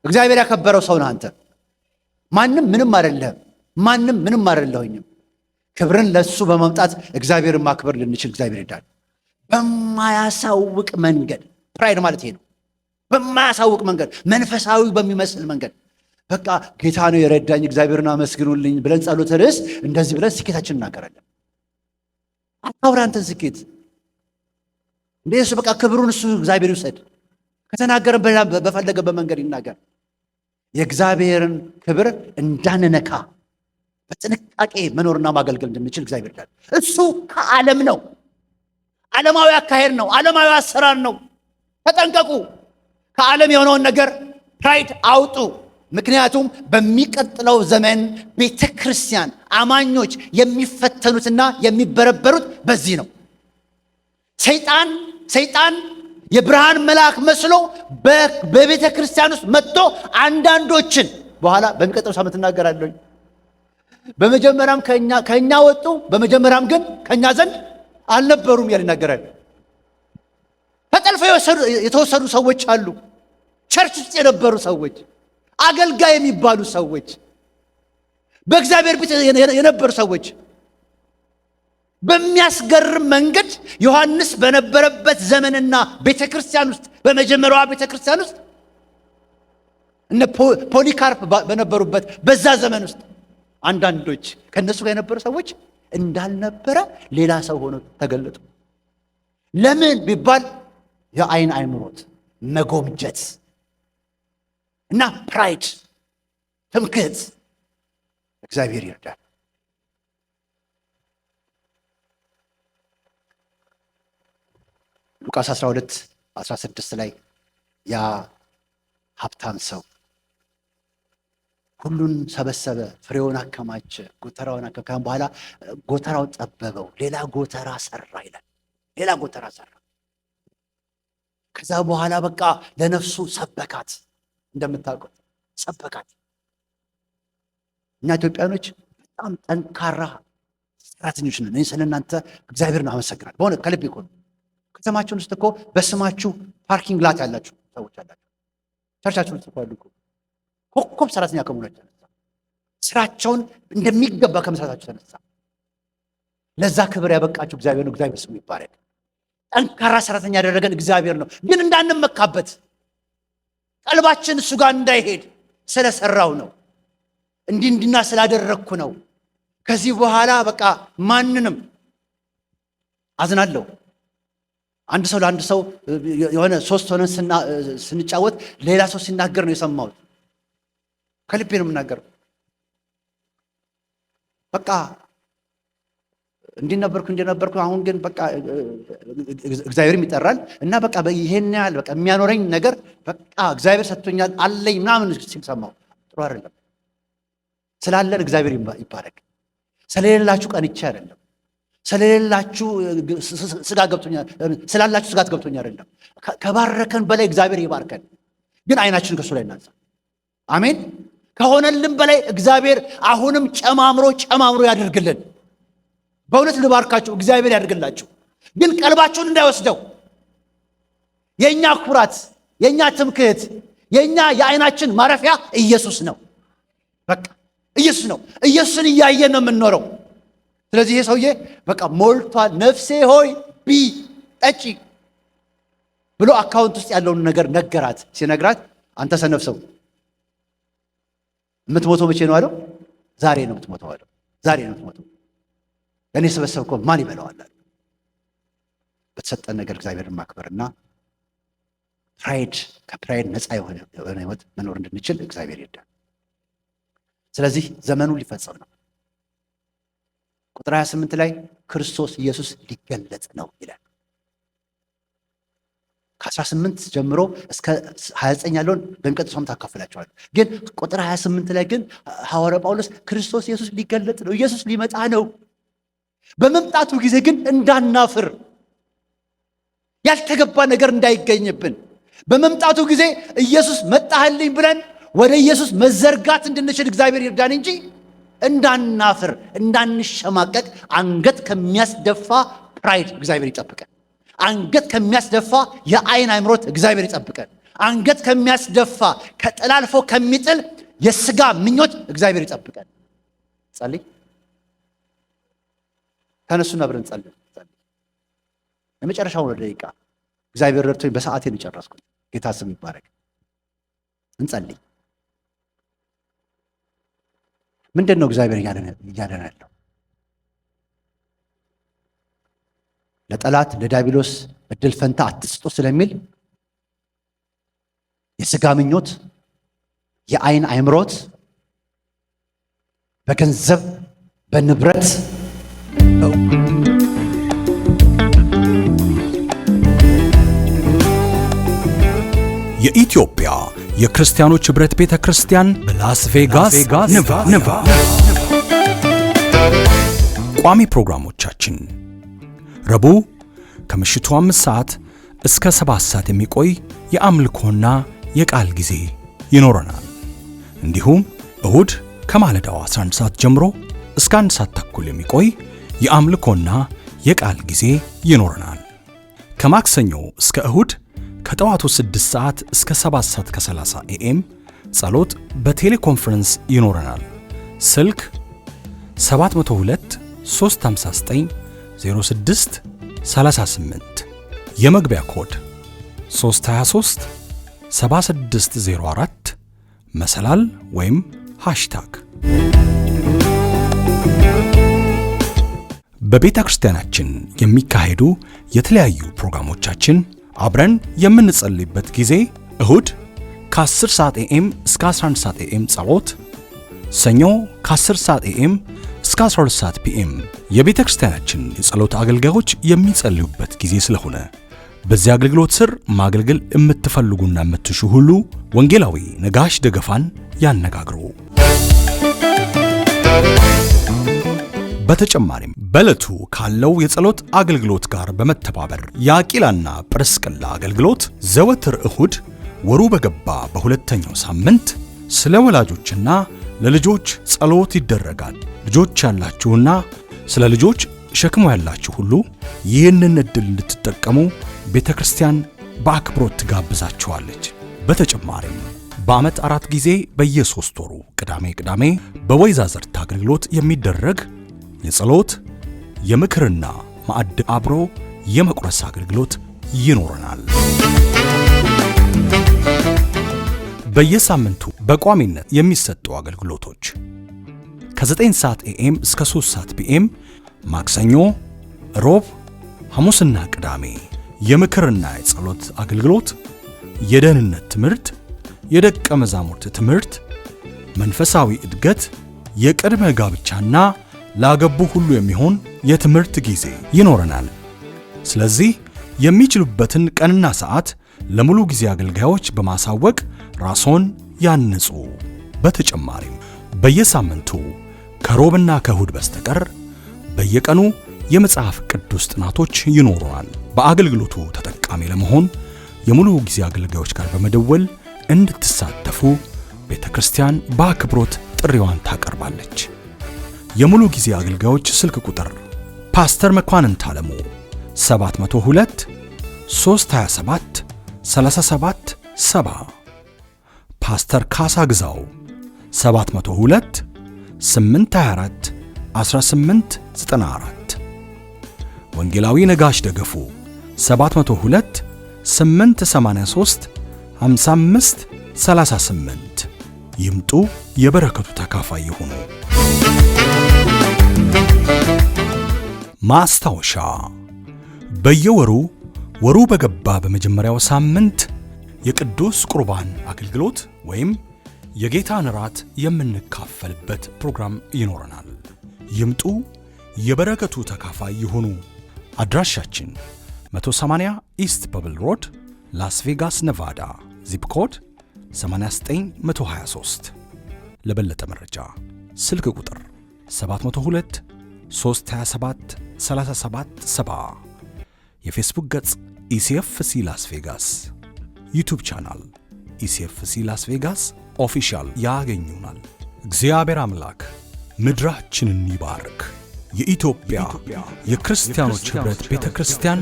እግዚአብሔር ያከበረው ሰው ነህ አንተ። ማንም ምንም አይደለህም። ማንም ምንም አይደለሁኝም። ክብርን ለእሱ በማምጣት እግዚአብሔርን ማክበር ልንችል እግዚአብሔር ይርዳን። በማያሳውቅ መንገድ፣ pride ማለት ይሄ ነው። በማያሳውቅ መንገድ፣ መንፈሳዊ በሚመስል መንገድ፣ በቃ ጌታ ነው የረዳኝ፣ እግዚአብሔርን አመስግኑልኝ ብለን ጸሎት ርዕስ እንደዚህ ብለን ስኬታችን እናገራለን። አታውራ አንተን ስኬት እንደ እሱ፣ በቃ ክብሩን እሱ እግዚአብሔር ይውሰድ። ከተናገረን በፈለገበት መንገድ ይናገር። የእግዚአብሔርን ክብር እንዳንነካ በጥንቃቄ መኖርና ማገልገል እንድንችል እግዚአብሔር ይርዳን። እሱ ከዓለም ነው። ዓለማዊ አካሄድ ነው። ዓለማዊ አሰራር ነው። ተጠንቀቁ። ከዓለም የሆነውን ነገር pride አውጡ። ምክንያቱም በሚቀጥለው ዘመን ቤተ ክርስቲያን አማኞች የሚፈተኑትና የሚበረበሩት በዚህ ነው። ሰይጣን የብርሃን መልአክ መስሎ በቤተ ክርስቲያን ውስጥ መጥቶ አንዳንዶችን፣ በኋላ በሚቀጥለው ሳምንት እናገራለሁ። በመጀመሪያም ከኛ ወጡ፣ በመጀመሪያም ግን ከኛ ዘንድ አልነበሩም እያለ ይናገራል። ተጠልፈው የተወሰዱ ሰዎች አሉ። Church ውስጥ የነበሩ ሰዎች፣ አገልጋይ የሚባሉ ሰዎች፣ በእግዚአብሔር ቤት የነበሩ ሰዎች፣ በሚያስገርም መንገድ ዮሐንስ በነበረበት ዘመንና ቤተ ክርስቲያን ውስጥ፣ በመጀመሪያዋ ቤተ ክርስቲያን ውስጥ፣ እነ ፖሊካርፕ በነበሩበት በዛ ዘመን ውስጥ አንዳንዶች ከእነሱ ጋር የነበሩ ሰዎች እንዳልነበረ ሌላ ሰው ሆኖ ተገለጡ። ለምን ቢባል የአይን አይምሮት መጎምጀት እና pride፣ ትምክህት። እግዚአብሔር ይርዳል። ሉቃስ 12 16 ላይ ያ ሀብታም ሰው ሁሉን ሰበሰበ፣ ፍሬውን አከማቸ፣ ጎተራውን አከማቸ። በኋላ ጎተራው ጠበበው፣ ሌላ ጎተራ ሰራ ይላል። ሌላ ጎተራ ሰራ። ከዛ በኋላ በቃ ለነፍሱ ሰበካት፣ እንደምታውቁት ሰበካት። እኛ ኢትዮጵያኖች በጣም ጠንካራ ሰራተኞች ነን። እኔ ስለ እናንተ እግዚአብሔርን አመሰግናለሁ። በእውነት ከልቤ እኮ ነው። ከተማችን ውስጥ እኮ በስማችሁ parking lot ያላችሁ ሰዎች አላችሁ። Church ኣችን ውስጥ እኮ አሉ እኮ ኮከብ ሰራተኛ ከመሆናቸው የተነሳ፣ ስራቸውን እንደሚገባ ከመስራታቸው የተነሳ ለዛ ክብር ያበቃቸው እግዚአብሔር ነው። እግዚአብሔር ስሙ ይባረክ። ጠንካራ ሰራተኛ ያደረገን እግዚአብሔር ነው። ግን እንዳንመካበት፣ ቀልባችን እሱ ጋር እንዳይሄድ ስለሰራው ነው። እንዲህ እንዲና ስላደረግኩ ነው። ከዚህ በኋላ በቃ ማንንም አዝናለሁ። አንድ ሰው ለአንድ ሰው የሆነ ሶስት ሆነን ስንጫወት ሌላ ሰው ሲናገር ነው የሰማሁት። ከልቤ ነው የምናገረው። በቃ እንዲህ ነበርኩ፣ እንዲህ ነበርኩ። አሁን ግን በቃ እግዚአብሔርም ይጠራል እና በቃ ይሄን ያህል በቃ የሚያኖረኝ ነገር በቃ እግዚአብሔር ሰጥቶኛል አለኝ ምናምን ሲል ሰማሁ። ጥሩ አይደለም። ስላለን እግዚአብሔር ይባረክ። ስለሌላችሁ ቀንቼ አይደለም። ስለሌላችሁ ስጋት ገብቶኛል፣ ስላላችሁ ስጋት ገብቶኛል አይደለም። ከባረከን በላይ እግዚአብሔር ይባርከን። ግን አይናችንን ከሱ ላይ እናንሳ። አሜን። ከሆነልን በላይ እግዚአብሔር አሁንም ጨማምሮ ጨማምሮ ያደርግልን። በእውነት ልባርካችሁ፣ እግዚአብሔር ያድርግላችሁ። ግን ቀልባችሁን እንዳይወስደው የኛ ኩራት፣ የኛ ትምክህት፣ የኛ የአይናችን ማረፊያ ኢየሱስ ነው። በቃ ኢየሱስ ነው። ኢየሱስን እያየን ነው የምንኖረው። ስለዚህ ይሄ ሰውዬ በቃ ሞልቷል፣ ነፍሴ ሆይ ብዪ ጠጪ ብሎ account ውስጥ ያለውን ነገር ነገራት። ሲነግራት አንተ ሰነፍ ሰው፣ የምትሞተው መቼ ነው አለው። ዛሬ ነው የምትሞተው አለው። ዛሬ ነው የምትሞተው። ለእኔ የሰበሰብከው ማን ይበላዋል አለ። በተሰጠን ነገር እግዚአብሔርን ማክበርና ከ pride ነፃ የሆነ ህይወት መኖር እንድንችል እግዚአብሔር ይርዳን። ስለዚህ ዘመኑ ሊፈጸም ነው። ቁጥር 28 ላይ ክርስቶስ ኢየሱስ ሊገለጽ ነው ይላል። ከ18 ጀምሮ እስከ 29 ያለውን በሚቀጥለው ሳምንት አካፍላችኋለሁ። ግን ቁጥር 28 ላይ ግን ሐዋርያው ጳውሎስ ክርስቶስ ኢየሱስ ሊገለጽ ነው፣ ኢየሱስ ሊመጣ ነው። በመምጣቱ ጊዜ ግን እንዳናፍር፣ ያልተገባ ነገር እንዳይገኝብን፣ በመምጣቱ ጊዜ ኢየሱስ መጣህልኝ ብለን ወደ ኢየሱስ መዘርጋት እንድንችል እግዚአብሔር ይርዳን እንጂ እንዳናፍር፣ እንዳንሸማቀቅ አንገት ከሚያስደፋ pride እግዚአብሔር ይጠብቀን። አንገት ከሚያስደፋ የአይን አምሮት እግዚአብሔር ይጠብቀን። አንገት ከሚያስደፋ ከጠላልፎ ከሚጥል የስጋ ምኞት እግዚአብሔር ይጠብቀን። ጸልይ። ተነሱና አብረን ጸልይ። የመጨረሻውን ደቂቃ እግዚአብሔር ረድቶኝ በሰዓቴ ነው የጨረስኩት። ጌታ ስም ይባረክ። እንጸልይ። ምንድን ነው እግዚአብሔር እያለን ያለው? ለጠላት ለዲያብሎስ እድል ፈንታ አትስጡ ስለሚል የስጋ ምኞት፣ የአይን አምሮት፣ በገንዘብ በንብረት የኢትዮጵያ የክርስቲያኖች ኅብረት ቤተ ክርስቲያን በላስ ቬጋስ ኔቫዳ። ቋሚ ፕሮግራሞቻችን ረቡዕ ከምሽቱ 5 ሰዓት እስከ 7 ሰዓት የሚቆይ የአምልኮና የቃል ጊዜ ይኖረናል። እንዲሁም እሁድ ከማለዳው 11 ሰዓት ጀምሮ እስከ 1 ሰዓት ተኩል የሚቆይ የአምልኮና የቃል ጊዜ ይኖረናል። ከማክሰኞ እስከ እሁድ ከጠዋቱ 6 ሰዓት እስከ 7 ሰዓት ከ30 AM ጸሎት በ teleconference ይኖረናል። ስልክ 702 359 06 38፣ የመግቢያ ኮድ 323 7604 መሰላል ወይም hashtag። በቤተ ክርስቲያናችን የሚካሄዱ የተለያዩ ፕሮግራሞቻችን፣ አብረን የምንጸልይበት ጊዜ እሁድ ከ10 ሰዓት AM እስከ 11 ሰዓት AM ጸሎት፣ ሰኞ ከ10 ሰዓት AM እስከ 12 ሰዓት PM የቤተ ክርስቲያናችን የጸሎት አገልጋዮች የሚጸልዩበት ጊዜ ስለሆነ በዚህ አገልግሎት ስር ማገልገል የምትፈልጉና የምትሹ ሁሉ ወንጌላዊ ነጋሽ ደገፋን ያነጋግሩ። በተጨማሪም በዕለቱ ካለው የጸሎት አገልግሎት ጋር በመተባበር የአቂላና ጵርስቅላ አገልግሎት ዘወትር እሁድ ወሩ በገባ በሁለተኛው ሳምንት ስለ ወላጆችና ለልጆች ጸሎት ይደረጋል። ልጆች ያላችሁና ስለ ልጆች ሸክሞ ያላችሁ ሁሉ ይህንን ዕድል እንድትጠቀሙ ቤተ ክርስቲያን በአክብሮት ትጋብዛችኋለች። በተጨማሪም በዓመት አራት ጊዜ በየሶስት ወሩ ቅዳሜ ቅዳሜ በወይዛዝርት አገልግሎት የሚደረግ የጸሎት፣ የምክርና ማዕድ አብሮ የመቁረስ አገልግሎት ይኖረናል። በየሳምንቱ በቋሚነት የሚሰጡ አገልግሎቶች ከ9 ሰዓት AM እስከ 3 ሰዓት PM ማክሰኞ፣ ሮብ፣ ሐሙስና ቅዳሜ የምክርና የጸሎት አገልግሎት፣ የደህንነት ትምህርት፣ የደቀ መዛሙርት ትምህርት፣ መንፈሳዊ እድገት፣ የቅድመ ጋብቻና ላገቡ ሁሉ የሚሆን የትምህርት ጊዜ ይኖረናል። ስለዚህ የሚችሉበትን ቀንና ሰዓት ለሙሉ ጊዜ አገልጋዮች በማሳወቅ ራስዎን ያንጹ። በተጨማሪም በየሳምንቱ ከሮብና ከእሁድ በስተቀር በየቀኑ የመጽሐፍ ቅዱስ ጥናቶች ይኖሩናል። በአገልግሎቱ ተጠቃሚ ለመሆን የሙሉ ጊዜ አገልጋዮች ጋር በመደወል እንድትሳተፉ ቤተ ክርስቲያን በአክብሮት ጥሪዋን ታቀርባለች። የሙሉ ጊዜ አገልጋዮች ስልክ ቁጥር ፓስተር መኳንንት አለሙ 702 327 37 7፣ ፓስተር ካሳ ግዛው 702 824 18 94፣ ወንጌላዊ ነጋሽ ደገፉ 702 883 55 38። ይምጡ፣ የበረከቱ ተካፋይ ይሁኑ። ማስታወሻ፣ በየወሩ ወሩ በገባ በመጀመሪያው ሳምንት የቅዱስ ቁርባን አገልግሎት ወይም የጌታን ራት የምንካፈልበት ፕሮግራም ይኖረናል። ይምጡ፣ የበረከቱ ተካፋይ ይሁኑ። አድራሻችን 180 East Bubble Road፣ ላስ ቬጋስ ነቫዳ፣ zip code 89123። ለበለጠ መረጃ ስልክ ቁጥር 702 327 37 7፣ የፌስቡክ ገጽ ECFC ላስ ቬጋስ፣ YouTube channel ECFC ላስ ቬጋስ Official ያገኙናል። እግዚአብሔር አምላክ ምድራችንን ይባርክ። የኢትዮጵያ የክርስቲያኖች ኅብረት ቤተ ክርስቲያን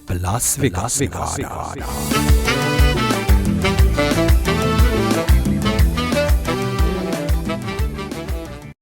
በላስ ቬጋስ ኔቫዳ።